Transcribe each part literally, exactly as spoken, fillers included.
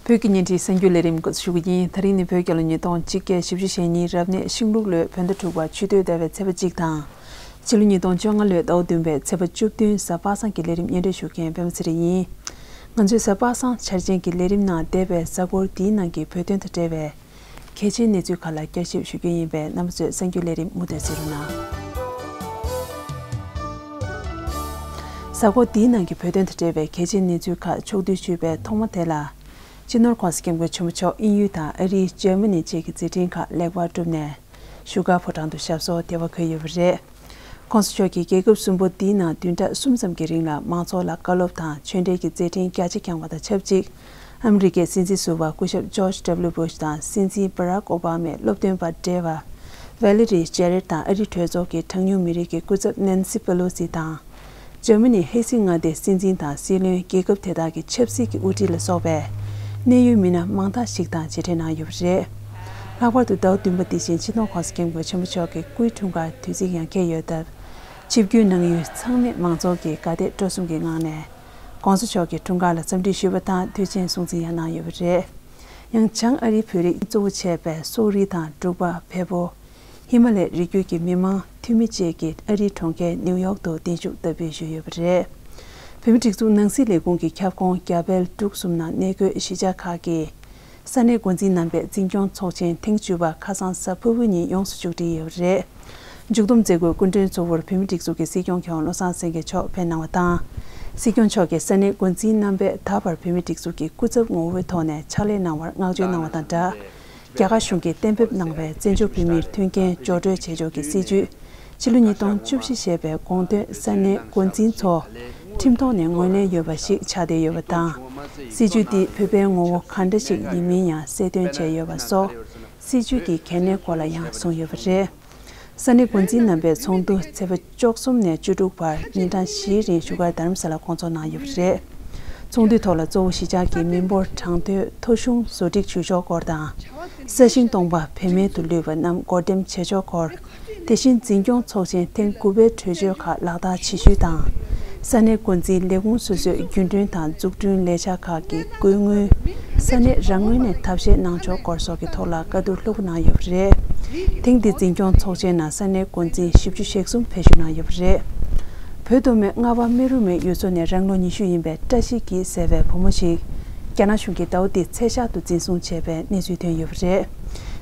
བོད་ཀྱི་བརྙན་འཕྲིན་གསར་འགྱུར་ལས་རིམ་སྐབས་སུ་ཞུ་གི་ཡིན། དེ་རིང་ནི་བོད་རྒྱལ་ལོ་ཉིས་སྟོང་གཅིག་བརྒྱ་བཞི་བཅུ་ཞེ་གཉིས་རབ་གནས་ཤིང་ལུག་ལོའི་བོད་ཟླ་དྲུག་པ་ཆུ་སྟོད་ཟླ་བའི་ཚེས་པ་གཅིག་དང་། ཕྱི་ལོ་ཉིས་སྟོང་བཅོ་ལྔ་ལོའི་ཟླ་བ་བདུན་པའི་ཚེས་པ་བཅུ་བདུན་གཟའ་པ་སངས་ཀྱི་ལས་རིམ་སྙན་སྒྲོན་ཞུ་མཁན་པད་མ་ཚེ་རིང་ཡིན། ང་ཚོའི་གཟའ་པ་སངས་འཆར་ཅན་གྱི་ལས་རིམ་ནང་འདས་པའི་གཟའ་འཁོར་འདིའི་ནང་གི་བོད་དོན་དང་འབྲེལ་བའི་གལ་ཆེའི་གནས་ཚུལ་ཁག་ལ་བསྐྱར་ཞིབ་ཞུ་རྒྱུ་ཡིན་པས། རྣམ་པ་ཚོས་གསར་འགྱུར་ལས་རིམ་མུ་མཐུད་གཟིགས་རོགས་གནང་། གཟའ་འཁོར་འདིའི་ནང་གི་བོད་དོན་དང་འབྲེལ་བའི་གལ་ཆེའི་གནས་ཚུལ་ཁག་ཕྱོགས་བསྡུས་ཞུས་པའི་ཐོག་མ་དེ་ལ། སྤྱི་ནོར་༸གོང་ས་༸སྐྱབས་མགོན་ཆེན་པོ་མཆོག་དབྱིན་ཡུལ་དང་ཨ་རི། འཇར་མ་ནི་བཅས་ཀྱི་མཛད་འཕྲིན་ཁག་ལེགས་པར་བསྒྲུབས་ནས། བཞུགས་སྒར་ཕོ་བྲང་དུ་ཞབས་སོར་བདེ་བར་འཁོད་ཡོད་པ་རེད། ༸གོང་ས་མཆོག་གིས་རྒྱལ་ཁབ་གསུམ་པོ་འདིའི་ནང་བདུན་ཕྲག་གསུམ་ཙམ་གྱི་རིང་ལ་མང་ཚོགས་ལ་བཀའ་སློབ་དང་ཆོས་འབྲེལ་གྱི་མཛད་འཕྲིན་རྒྱ་ཆེ་བསྐྱངས་པ་དང་ཆབས་ཅིག་ཨ་མི་རི་ཀའི་སྲིད་འཛིན་ཟུར་པ་སྐུ་ཞབས་ཇོརྗ་ཌབ་ལིའུ་བྷུཤ་དང་སྲིད་འཛིན་བྷ་རག་ཨོ་བྷ་མའི་སློབ་སྟོན་པ་བགྲེས་པ་ཝེ་ལི་རི་ཇེ་རེད་དང་ཨ་རིའི་གྲོས་ཚོགས་ཀྱི་གྲངས་ཉུང་མི་རིགས་ཀྱི་སྐུ་ཚབ་ནན་སི་པེ་ལོ་སི་དང་། འཇར་མ་ནི་ཧེ་སི་མངའ་སྡེའི་སྲིད་འཛིན་དང་སྲིད་བློན། རྒྱལ་ཁབ་དེ་དག་གི་ཆབ་སྲིད་ཀྱི་དབུ་ཁྲིད་ལ་སོགས་པའི་གནད་ཡོད་མི་སྣ་མང་དག་ཞིག་དང་མཇལ་འཕྲད་གནང་ཡོད་པ་རེད། ལྷག་པར་དུ་ཟླ་བ་བདུན་པ་འདི་བཞིན་སྤྱི་ནོར་༸གོང་ས་༸སྐྱབས་མགོན་ཆེན་པོ་མཆོག་གི་སྐུའི་འཁྲུངས་སྐར་དུས་ཚིགས་ཡང་འཁེལ་ཡོད་སྟབས། ཆིབས་བསྒྱུར་གནང་ཡུལ་ཚང་མས་མང་ཚོགས་ཀྱི་དགའ་དད་སྤྲོ་གསུམ་གྱི་ངང་ནས་༸གོང་ས་མཆོག་གི་འཁྲུངས་སྐར་ལ་འཚམས་འདྲི་ཞུས་པ་དང་དུས་ཆེན་སྲུང་བརྩི་ཡང་གནང་ཡོད་པ་རེད། ཡང་བྱང་ཨ་རིའི་བོད་རིགས་གཙོ་བོ་བྱས་པའི་སོག་རིགས་དང་འབྲུག་པ། བལ་པོ། ཧི་མ་ལའི་རི་རྒྱུད་ཀྱི་མི་མང་འཐུས་མི་བཅས་ཀྱིས་ཨ་རིའི་གྲོང་ཁྱེར་ནིའུ་ཡོག་ཏུ་བརྟན་བཞུགས་བསྟར་འབུལ་ཞུས་ཡོད་པ་རེད། བོད་མིའི་སྒྲིག་འཛུགས་ནང་སྲིད་ལས་ཁུངས་ཀྱི་ཁྱབ་ཁོངས་རྒྱ་བལ་འབྲུག་གསུམ་ནང་གནས་འཁོད་གཞིས་ཆགས་ཁག་གི་ས་གནས་འགོ་འཛིན་རྣམ་པའི་འཛིན་སྐྱོང་ཚོགས་ཆེན་ཐེངས་བཅུ་པ་ཁ་སང་གཟའ་ཕུར་བུ་ཉིན་ཡོངས་སུ་མཇུག་སྒྲིལ་ཡོད་པ་རེད། མཇུག་བསྡོམས་མཛད་སྒོའི་སྐུ་མགྲོན་གཙོ་བོར་བོད་མིའི་སྒྲིག་འཛུགས་ཀྱི་སྲིད་སྐྱོང་མཁས་དབང་བློ་བཟང་སེང་གེ་མཆོག་ཕེབས་གནང་བ་དང་། སྲིད་སྐྱོང་མཆོག་གིས་ས་གནས་འགོ་འཛིན་རྣམ་པས་ད་བར་བོད་མིའི་སྒྲིག་འཛུགས་ཀྱི་སྐུ་ཚབ་ངོ་བོའི་ཐོག་ནས་ཕྱག་ལས་གནང་བར་བསྔགས་བརྗོད་གནང་བ་དང་སྦྲགས། རྒྱ་གར་གཞུང་གིས་གཏན་འབེབས་གནང་བའི་བཙན་བྱོལ་བོད་མིར་མཐུན་རྐྱེན་སྦྱོར་སྤྲོད་བྱེད་ཕྱོགས་ཀྱི་སྲིད་ཇུས། ཕྱི་ལོ་ཉིས་སྟོང་བཅུ་བཞི་ཞེས་པའི་དགོངས་དོན་ས་གནས་འགོ་འཛིན་ཚོ་ཁྲིམས་ཐོག་ནས་ངོས་ལེན་ཡོད་པ་ཞིག་ཆགས་བསྡད་ཡོད་པ་དང་། སྲིད་ཇུས་འདིས་བོད་པའི་ངོ་བོ་ག་འདྲ་ཞིག་ཡིན་མིན་ཡང་གསལ་སྟོན་བྱས་ཡོད་པ་སོགས། སྲིད་ཇུས་ཀྱི་གལ་གནད་སྐོར་ལ་ཡང་གསུངས་ཡོད་པ་རེད། ས་གནས་འགོ་འཛིན་རྣམ་པའི་ཚོགས་འདུ་ཚེས་པ་བཅུ་གསུམ་ནས་བཅུ་དྲུག་བར་ཉིན་གྲངས་བཞིའི་རིང་བཞུགས་སྒར་རྡ་རམ་ས་ལར་སྐོང་ཚོགས་གནང་ཡོད་པ་རེད། ཚོགས་འདུའི་ཐོག་ལ་གཙོ་བོ་གཞིས་ཆགས་ཀྱི་མི་འབོར་གྲངས་ཐོའི་ཐོ་གཞུང་བཟོ་སྒྲིག་ཞུ་ཕྱོགས་སྐོར་དང་། ས་ཞིང་སྟོང་པ་བེད་མེད་དུ་ལུས་པ་རྣམས་བགོ་འགྲེམས་བྱེད་ཕྱོགས་སྐོར། དེ་བཞིན་འཛིན་སྐྱོང་ཚོགས་ཆེན་ཐེངས་དགུ་པའི་གྲོས་ཆོད་ཁག་ལག་བསྟར་བྱེད་ཤུལ་དང་། ས་གནས་འགོ་འཛིན་ལས་ཁུངས་སོ་སོའི་རྒྱུན་གྲོན་དང་འཛུགས་སྐྲུན་ལས་འཆར་ཁག་གི་སྐུལ་དངུལ། ས་གནས་རང་ངོས་ནས་ཐབས་ཤེས་གནང་ཕྱོགས་སྐོར་སོགས་ཀྱི་ཐོག་ལ་བཀའ་བསྡུར་ལྷུག་པོ་གནང་ཡོད་པ་རེད། ཐེངས་འདིའི་འཛིན་སྐྱོང་ཚོགས་ཆེན་ནང་ས་གནས་འགོ་འཛིན་བཞི་བཅུ་ཞེ་གསུམ་ཕེབས་ཞུགས་གནང་ཡོད་པ་རེད། བོད་མདོ་སྨད་རྔ་བ་སྨད་རུ་མའི་ཡུལ་ཚོ་ནས་རང་ལོ་ཉི་ཤུ་ཡིན་པའི་བཀྲ་ཤིས་སྐྱིད་ཟེར་བའི་བུ་མོ་ཞིག་རྒྱ་ནག་གཞུང་གིས་ཟླ་བ་འདིའི་ཚེས་ཤར་དུ་འཛིན་བཟུང་བྱས་པའི་གནས་ཚུལ་ཐོན་ཡོད་པ་རེད།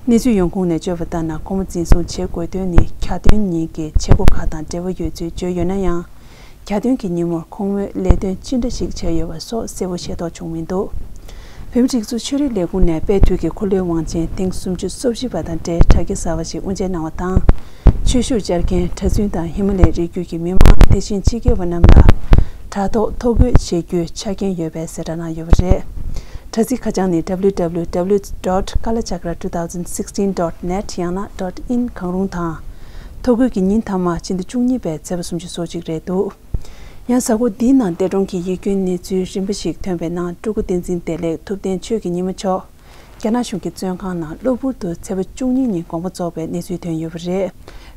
གནས་ཚུལ་ཡོང་ཁུངས་ནས་བརྗོད་པ་ལྟར་ན། ཁོང་མོ་འཛིན་བཟུང་བྱེད་དགོས་དོན་ནི་གྱ་སྟོན་ཉིན་གྱི་བྱེད་སྒོ་ཁག་དང་འབྲེལ་བ་ཡོད་ཚུལ་བརྗོད་ཡོད་ན་ཡང་། གྱ་སྟོན་གྱི་ཉིན་མོར་ཁོང་མོས་ལས་དོན་ཅི་འདྲ་ཞིག་བྱས་ཡོད་པ་སོགས་གསལ་པོ་ཤེས་རྟོགས་བྱུང་མི་འདུག་བོད་མིའི་སྒྲིག་འཛུགས་ཆོས་རིག་ལས་ཁུངས་ནས་དཔལ་དུས་ཀྱི་འཁོར་ལོའི་དབང་ཆེན་ཐེངས་སུམ་ཅུ་སོ་བཞི་པ་དང་འབྲེལ་དྲ་རྒྱ་གསར་པ་ཞིག་དབུ་འབྱེད་གནང་བ་དང་། ཆོས་ཞུར་བཅར་མཁན་གྲྭ་བཙུན་དང་ཧི་མ་ལའི་རི་རྒྱུད་ཀྱི་མི་མང་། དེ་བཞིན་ཕྱི་རྒྱལ་བ་རྣམས་ལ་དྲ་ཐོག་ཐོ་འགོད་བྱེད་རྒྱུའི་ཆ་རྐྱེན་ཡོད་པའི་གསལ་བསྒྲགས་གནང་ཡོད་པ་རེད། དྲ་ཚིགས་ཁ་བྱང་ནི་www dot kalachakra two thousand sixteen dot net ཡང་ན་dot in གང་རུང་དང་། ཐོ་འགོད་ཀྱི་ཉིན་མཐའ་མ་ཕྱི་ཟླ་བཅུ་གཉིས་པའི་ཚེས་པ་སུམ་ཅུ་སོ་གཅིག་རེད་འདུག་ཡང་གཟའ་འཁོར་འདིའི་ནང་འདས་གྲོངས་ཀྱི་ཡིད་སྐྱོའི་གནས་ཚུལ་རིམ་པ་ཞིག་ཐོན་པའི་ནང་སྤྲུལ་སྐུ་བསྟན་འཛིན་བདེ་ལེགས་ཐུབ་བསྟན་ཆོས་ཀྱི་ཉི་མ་མཆོག་རྒྱ་ནག་གཞུང་གི་བཙོན་ཁང་ནང་གློ་བུར་དུ་ཚེས་པ་བཅུ་གཉིས་ཉིན་དགོངས་པ་རྫོགས་པའི་གནས་ཚུལ་ཐོན་ཡོད་པ་རེད།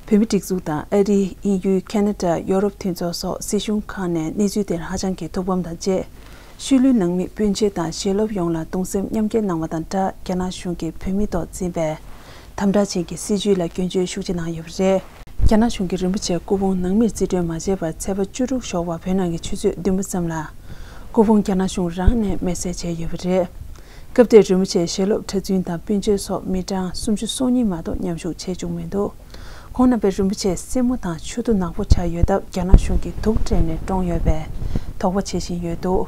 བོད་མིའི་སྒྲིག་འཛུགས་དང་ཨ་རི། དབྱིན་ཡུལ། ཁ་ན་ཌ། ཡོ་རོབ་མཐུན་ཚོགས་སོགས་སྲིད་གཞུང་ཁག་ནས་གནས་ཚུལ་དེར་ཧ་ཅང་གི་ཐུགས་ཕམ་དང་བཅས། ཤུལ་ལུས་ནང་མི་སྤུན་མཆེད་དང་ཞལ་སློབ་ཡོངས་ལ་གདུང་སེམས་མཉམ་སྐྱེད་གནང་བ་དང་སྦྲགས། རྒྱ་ནག་གཞུང་གིས་བོད་མི་ཐོག་འཛིན་པའི་དམ་དྲག་ཅན་གྱི་སྲིད་བྱུས་ལ་སྐྱོན་བརྗོད་ཤུགས་ཆེ་གནང་ཡོད་པ་རེད། རྒྱ་ནག་གཞུང་གིས་རིན་པོ་ཆེའི་སྐུ་ཕུང་ནང་མིར་རྩིས་སྤྲོད་མ་བྱས་པར་ཚེས་པ་བཅུ་དྲུག་ཞོགས་པ་བོད་ནང་གི་ཆུ་ཚོད་བདུན་པ་ཙམ་ལ། སྐུ་ཕུང་རྒྱ་ནག་གཞུང་རང་ནས་མེར་སྲེག་བྱས་ཡོད་པ་རེད། སྐབས་དེར་རིན་པོ་ཆེའི་ཞལ་སློབ། གྲྭ་བཙུན་དང་སྤུན་མཆེད་སོགས་མི་གྲངས་སུམ་ཅུ་སོ་གཉིས་མ་གཏོགས་མཉམ་ཞུགས་བྱས་བཅུག་མི་འདུག་ཁོང་རྣམ་པའི་རིན་པོ་ཆེའི་སེན་མོ་དང་མཆུ་ཏོ་ནག་པོ་ཆགས་ཡོད་སྟབས། རྒྱ་ནག་གཞུང་གིས་དུག་སྤྲད་ནས་བཀྲོངས་ཡོད་པའི་དོགས་པ་བྱེད་བཞིན་ཡོད་འདུག་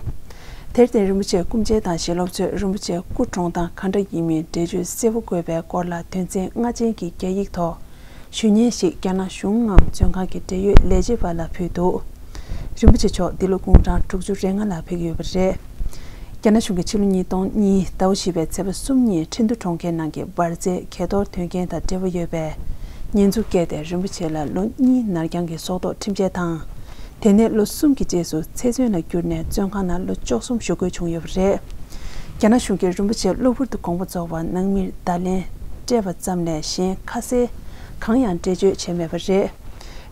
དེར་བརྟེན་རིན་པོ་ཆེའི་སྐུ་མཆེད་དང་ཞལ་སློབ་ཚོས་རིན་པོ་ཆེའི་སྐུ་གྲོངས་སྟངས་ག་འདྲ་ཡིན་མིན་འགྲེལ་བརྗོད་གསལ་པོ་དགོས་པའི་སྐོར་ལ་དོན་ཚན་ལྔ་ཅན་གྱི་རྒྱ་ཡིག་ཐོག་ཞུ་སྙན་ཞིག་རྒྱ་ནག་གཞུང་ངམ་བཙོན་ཁང་གི་འབྲེལ་ཡོད་ལས་བྱེད་པ་ལ་ཕུལ་འདུག་རིན་པོ་ཆེ་མཆོག་འདི་ལོ་དགུང་གྲངས་དྲུག་ཅུ་རེ་ལྔ་ལ་ཕེབས་ཡོད་པ་རེད། རྒྱ་ནག་གཞུང་གིས་ཕྱི་ལོ་ཉིས་སྟོང་གཉིས་ཟླ་བ་བཞི་པའི་ཚེས་པ་གསུམ་ཉིན་ཁྲིན་ཏུའུ་གྲོང་ཁྱེར་ནང་གི་འབར་རྫས་གས་གཏོར་དོན་རྐྱེན་དང་འབྲེལ་བ་ཡོད་པའི་ཉེས་འཛུགས་བཀལ་ཏེ། རིན་པོ་ཆེ་ལ་ལོ་གཉིས་ནར་འགྱངས་ཀྱི་སྲོག་ཐོག་ཁྲིམས་ཆད་དང་། དེ་ནས་ལོ་གསུམ་གྱི་རྗེས་སུ་ཚེ་བཙོན་ལ་བསྒྱུར་ནས་བཙོན་ཁང་ནང་ལོ་བཅུ་གསུམ་བཞུགས་དགོས་བྱུང་ཡོད་པ་རེད། རྒྱ་ནག་གཞུང་གིས་རིན་པོ་ཆེ་གློ་བུར་དུ་དགོངས་པ་རྫོགས་པར་ནང་མིར་བརྡ་ལན་སྤྲད་པ་ཙམ་ལས་གཞན་ཁ་གསལ་གང་ཡང་འགྲེལ་བརྗོད་བྱས་མེད་པ་རེད།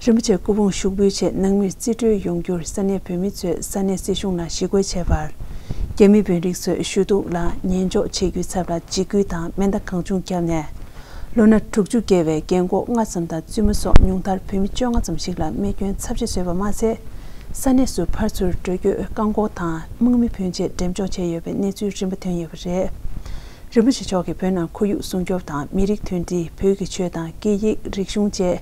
རིན་པོ་ཆེའི་སྐུ་ཕུང་ཞུགས་འབུལ་ཆེད་ནང་མིར་རྩིས་སྤྲོད་ཡོང་རྒྱུར་ས་གནས་བོད་མི་ཚོས་ས་གནས་སྲིད་གཞུང་ལ་ཞི་རྒོལ་བྱས་པར། རྒྱ་མི་དཔོན་རིགས་ཚོས་ཞུ་གཏུག་ལ་ཉན་འཇོག་བྱེད་རྒྱུའི་ཚབ་ལ་འཇིགས་སྐུལ་དང་མེ་མདའ་གང་བྱུང་བརྒྱབ་ནས། ལོ་ན་དྲུག་ཅུ་བརྒལ་བའི་རྒན་གོག་ལྔ་ཙམ་དང་བཙུན་མོ་སོགས་ཉུང་མཐར་བོད་མི་བཅོ་ལྔ་ཙམ་ཞིག་ལ་རྨས་སྐྱོན་ཚབས་ཆེ་བཟོས་པ་མ་ཟད། ས་གནས་སུ་ཕར་ཚུར་བྲོས་བསྐྱོད་བཀག་འགོག་དང་དམག་མི་ཕོན་ཆེ་འགྲེམས་འཇོག་བྱས་ཡོད་པའི་གནས་ཚུལ་རིམ་པ་ཐོན་ཡོད་པ་རེད། རིན་པོ་ཆེ་མཆོག་གིས་བོད་ནང་ཁོར་ཡུག་སྲུང་སྐྱོབ་དང་མི་རིགས་མཐུན་སྒྲིལ། བོད་ཀྱི་ཆོས་དང་སྐད་ཡིག། རིག་གཞུང་བཅས་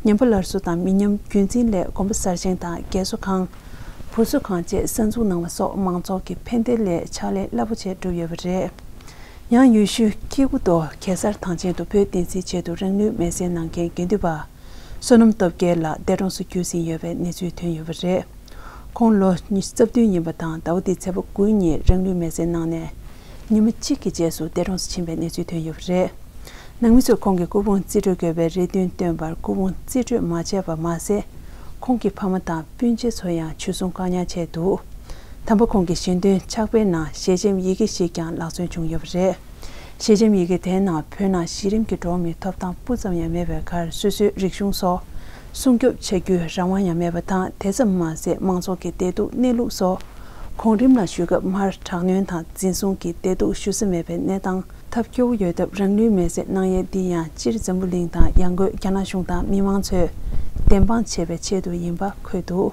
ཉམས་པ་སླར་གསོ་དང་མི་ཉམས་རྒྱུན་འཛིན་སླད་དགོན་པ་གསར་བཞེངས་དང་རྒས་གསོ་ཁང་། བུ་གསོ་ཁང་བཅས་གསར་འཛུགས་གནང་བ་སོགས་མང་ཚོགས་ཀྱི་ཕན་བདེ་སླད་ཕྱག་ལས་རླབས་པོ་ཆེ་བསྒྲུབས་ཡོད་པ་རེད། ཡང་ཡུལ་ཤུལ་སྐྱེ་རྒུ་མདོ་གེ་སར་ཐང་ཆེན་དུ་བོད་བསྟན་སྲིད་ཆེད་དུ་རང་ལུས་མེར་སྲེག་གནང་མཁན་དགེ་འདུན་པ་བསོད་ནམས་སྟོབས་རྒྱལ་ལགས་འདས་གྲོངས་སུ་གྱུར་ཟིན་ཡོད་པའི་གནས་ཚུལ་ཐོན་ཡོད་པ་རེད། ཁོང་ལོ་ཉི་ཤུ་རྩ་བདུན་ཡིན་པ་དང་ཟླ་བ་འདིའི་ཚེས་པ་དགུ་ཉིན་རང་ལུས་མེར་སྲེག་གནང་ནས་ཉི་མ་གཅིག་གི་རྗེས་སུ་འདས་གྲོངས་སུ་ཕྱིན་པའི་གནས་ཚུལ་ཐོན་ཡོད་པ་རེད། ནང་མི་ཚོས་ཁོང་གི་སྐུ་ཕུང་རྩིས་སྤྲོད་དགོས་པའི་རེ་འདུན་བཏོན་པར་སྐུ་ཕུང་རྩིས་སྤྲོད་མ་བྱས་པ་མ་ཟད། ཁོང་གི་ཕ་མ་དང་སྤུན་མཆེད་ཚོ་ཡང་འཇུ་བཟུང་བཀག་ཉར་བྱས་འདུག་དམ་པ་ཁོང་གི་ཞལ་འདོན་ཕྱག་དཔེའི་ནང་ཞལ་ཆེམས་ཡི་གེ་ཞིག་ཀྱང་ལག་སོན་བྱུང་ཡོད་པ་རེད། ཞལ་ཆེམས་ཡི་གེ་དེའི་ནང་བོད་ནང་གཞི་རིམ་གྱི་འགྲོ་བ་མིའི་ཐོབ་ཐང་སྤུ་ཙམ་ཡང་མེད་པའི་ཁར་སོ་སོའི་རིག་གཞུང་སོགས་སྲུང་སྐྱོབ་བྱ་རྒྱུའི་རང་དབང་ཡང་མེད་པ་དང་། དེ་ཙམ་མ་ཟད་མང་ཚོགས་ཀྱི་བདེ་སྡུག་གནས་ལུགས་སོགས་གོང་རིམ་ལ་ཞུ་སྐབས་མར་དྲག་གནོན་དང་འཛིན་བཟུང་གིས་བདེ་སྡུག་ཞུ་ས་མེད་པའི་གནས་སྟངས་ཐབས་སྐྱོ་བོ་ཡོད་སྟབས། རང་ལུས་མེར་སྲེག་གནང་ཡས་འདི་ཡང་སྤྱིར་འཛམ་བུ་གླིང་དང་ཡང་སྒོས་རྒྱ་ནག་གཞུང་དང་མི་མང་ཚོས་བདེན་དཔང་བྱེད་པའི་ཆེད་དུ་ཡིན་པ་འཁོད་འདུག་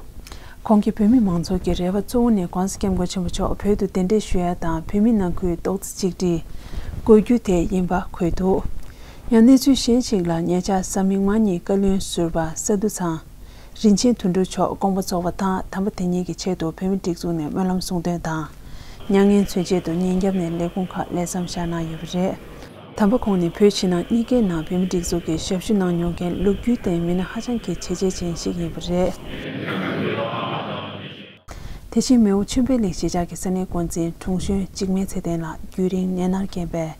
ཁོང་གིས་བོད་མི་མང་ཚོགས་ཀྱི་རེ་བ་གཙོ་བོ་ནི་༧གོང་ས་༧སྐྱབས་མགོན་ཆེན་པོ་མཆོག་བོད་དུ་གདན་འདྲེན་ཞུ་ཡ་དང་བོད་མི་ནང་ཁུལ་རྡོག་རྩ་གཅིག་སྒྲིལ་དགོས་རྒྱུ་དེ་ཡིན་པ་འཁོད་འདུག་ཡང་གནས་ཚུལ་གཞན་ཞིག་ལ། ཉེ་ཆར་གཟའ་མིག་དམར་ཉིན་བཀའ་བློན་ཟུར་པ་ས་འདུ་ཚང་རིན་ཆེན་དོན་གྲུབ་མཆོག་དགོངས་པ་རྫོགས་པ་དང་། དམ་པ་དེ་ཉིད་ཀྱི་ཆེད་དུ་བོད་མིའི་སྒྲིག་འཛུགས་ནས་སྨོན་ལམ་གསུང་འདོན་དང་། མྱ་ངན་མཚོན་ཆེད་དུ་ཉིན་རྒྱབ་ནས་ལས་ཁུངས་ཁག་ལས་མཚམས་བཞག་གནང་ཡོད་པ་རེད། དམ་པ་ཁོང་ནི་བོད་ཕྱི་ནང་གཉིས་ཀའི་ནང་བོད་མིའི་སྒྲིག་འཛུགས་ཀྱི་ཞབས་ཞུ་གནང་མྱོང་མཁན་ལོ་རྒྱུས་ལྡན་མི་སྣ་ཧ་ཅང་གི་བྱས་རྗེས་ཅན་ཞིག་ཡིན་པ་རེད། དེ་བཞིན་མེའོ་ཆོས་འཕེལ་གླིང་གཞིས་ཆགས་ཀྱི་ས་གནས་འགོ་འཛིན་དྲུང་གཞོན་འཇིགས་མེད་ཚེ་བརྟན་ལགས་རྒྱུན་རིང་ནད་མནར་རྐྱེན་པས།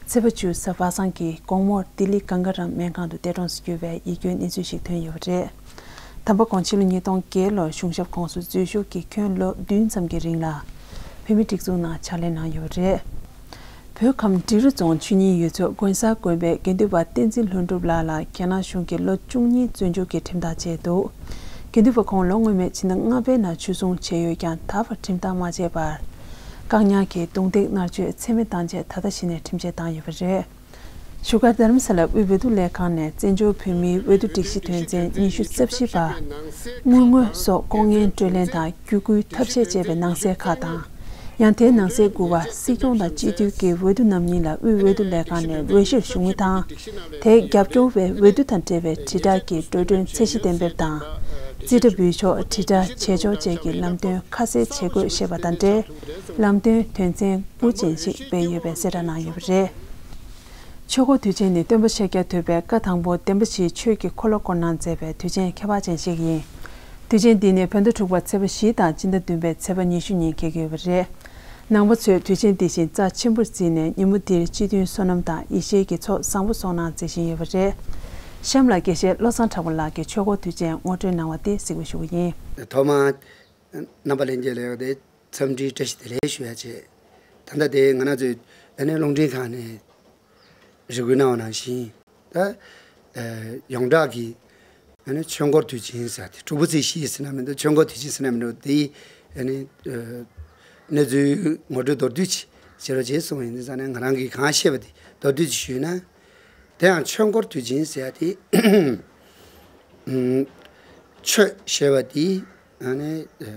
ཚེས་པ་བཅུ་གཟའ་པ་སངས་ཀྱི་དགོང་མོར་ལྡི་ལི་གངྒཱ་རམ་སྨན་ཁང་དུ་འདས་གྲོངས་སུ་གྱུར་བའི་ཡིད་སྐྱོའི་གནས་ཚུལ་ཞིག་ཐོན་ཡོད་པ་རེད། དམ་པ་ཁོང་ཕྱི་ལོ་ཉིས་སྟོང་བརྒྱད་ལོར་གཞུང་ཞབས་ཁོངས་སུ་འཛུལ་ཞུགས་ཀྱིས་ཁྱོན་ལོ་བདུན་ཙམ་གྱི་རིང་ལ་བོད་མིའི་སྒྲིག་འཛུགས་ནང་ཕྱག་ལས་གནང་ཡོད་པ་རེད། བོད་ཁམས་འབྲི་རུ་རྫོང་ཆོས་ཉིད་ཡུལ་ཚོ་དགོན་གསར་དགོན་པའི་དགེ་འདུན་པ་བསྟན་འཛིན་ལྷུན་གྲུབ་ལགས་ལ་རྒྱ་ནག་གཞུང་གིས་ལོ་བཅུ་གཉིས་བཙོན་འཇུག་གི་ཁྲིམས་ཐག་བཅད་འདུག་དགེ་འདུན་པ་ཁོང་ལོ་སྔོན་མའི་ཕྱི་ཟླ་ལྔ་པའི་ནང་འཇུ་བཟུང་བྱས་ཡོད་ཀྱང་། ད་བར་ཁྲིམས་ཐག་མ་བཅད་པར་བཀག་ཉར་གྱིས་རྡུང་རྡེག་མནར་གཅོད་ཚད་མེད་བཏང་རྗེས་ད་ལྟ་གཞི་ནས་ཁྲིམས་ཆད་བཏང་ཡོད་པ་རེད། བཞུགས་སྒར་རྡ་རམ་ས་ལ་དབུས་འོས་བསྡུ་ལས་ཁང་ནས་བཙན་བྱོལ་བོད་མིའི་འོས་བསྡུ་སྒྲིག་གཞི་དོན་ཚན་ཉི་ཤུ་རྩ་བཞི་པ། དངུལ་དངོས་སོགས་ལྐོག་རྔན་སྤྲོད་ལེན་དང་བརྒྱུད་སྐུལ་ཐབས་ཤེས་བྱས་པའི་ནང་གསེས་ཁག་དང་། ཡང་དེའི་ནང་གསེས་དགུ་པ། སྲིད་སྐྱོང་དང་སྤྱི་འཐུས་ཀྱི་འོས་བསྡུ་རྣམ་གཉིས་ལ་དབུས་འོས་བསྡུ་ལས་ཁང་ནས་འོས་གཞིར་ཞུགས་མིན་དང་། དེའི་རྒྱབ་སྐྱོར་བས་འོས་བསྡུ་དང་འབྲེལ་བའི་དྲིལ་བསྒྲགས་ཀྱི་འགྲོ་གྲོན་ཚད་གཞི་གཏན་འབེབས་དང་། རྩིས་ཁྲ་འབུལ་ཕྱོགས། དྲིལ་བསྒྲགས་བྱེད་ཕྱོགས་བཅས་ཀྱི་ལམ་སྟོན་ཁ་གསལ་བྱེད་དགོས་ཞེས་པ་དང་འབྲེལ། ལམ་སྟོན་དོན་ཚན་དགུ་ཅན་ཞིག་སྤེལ་ཡོད་པའི་གསལ་བསྒྲགས་གནང་ཡོད་པ་རེད། ཆོས་འཁོར་དུས་ཆེན་ནི་སྟོན་པ་ཤཱཀྱ་ཐུབ་པས་བཀའ་དང་པོ་བདེན་པ་བཞིའི་ཆོས་ཀྱི་འཁོར་ལོ་བསྐོར་གནང་མཛད་པའི་དུས་ཆེན་ཁྱད་པར་ཅན་ཞིག་ཡིན། དུས་ཆེན་འདི་ནི་བོད་ཟླ་དྲུག་པ་ཚེས་པ་བཞི་དང་སྤྱི་ཟླ་བདུན་པའི་ཚེས་པ་ཉི་ཤུ་ཉིན་འཁེལ་གྱི་ཡོད་པ་རེད། ནང་པ་ཚོས་དུས་ཆེན་འདི་བཞིན་རྩ་ཆེན་པོར་བརྩིས་ནས་ཉིན་མོ་འདིར་སྤྱི་མཐུན་བསོད་ནམས་དང་ཡེ་ཤེས་ཀྱི་ཚོགས་བཟང་པོ་སོང་གནང་མཛད་བཞིན་ཡོད་པ་རེད། གཤམ་ལ་དགེ་བཤེས་བློ་བཟང་གྲགས་པ་ལགས་ཀྱིས་ཆོས་འཁོར་དུས་ཆེན་ངོ་སྤྲོད་གནང་བ་དེ་གཟིགས་པ་ཞུ་གི་ཡིན། ཐོག་མར་རྣམ་པ་ལྷན་རྒྱས་ལ་ཡོད་དེ་འཚམས་འདྲིའི་བཀྲ་ཤིས་བདེ་ལེགས་ཞུ་ཡ་བྱས། ད་ལྟ་དེ་ང་རང་ཚོའི་ཨ་ནི་རླུང་འཕྲིན་ཁང་ནས་རེ་སྐུལ་གནང་བ་ནང་བཞིན། ད་ཨ་ཡོངས་གྲགས་ཀྱི་ཨ་ནི་ཆོས་འཁོར་དུས་ཆེན་ཟེར་ཏེ་དྲུག་པ་ཚེས་བཞི་ཟེར་ན་མི་འདུག་ཆོས་འཁོར་དུས་ཆེན་ཟེར་ན་མི་འདུག་དེའི་ཨ་ནི་ཨ་གནས་ཚུལ་ངོ་སྤྲོད་མདོར་བསྡུས་ཅིག་བྱེད་རོགས་བྱེད་གསུངས་ཡིན། དེ་ཙང་ནས་ང་རང་གིས་གང་ཤེས་པ་དེ་མདོར་བསྡུས་ཅིག་ཞུས་ན། དེ་ཡང་ཆོས་འཁོར་དུས་ཆེན་ཟེར་ཏེ་ཨ་ཆོས་ཞེས་པ་དེ་ཨ་ནི་ཨ་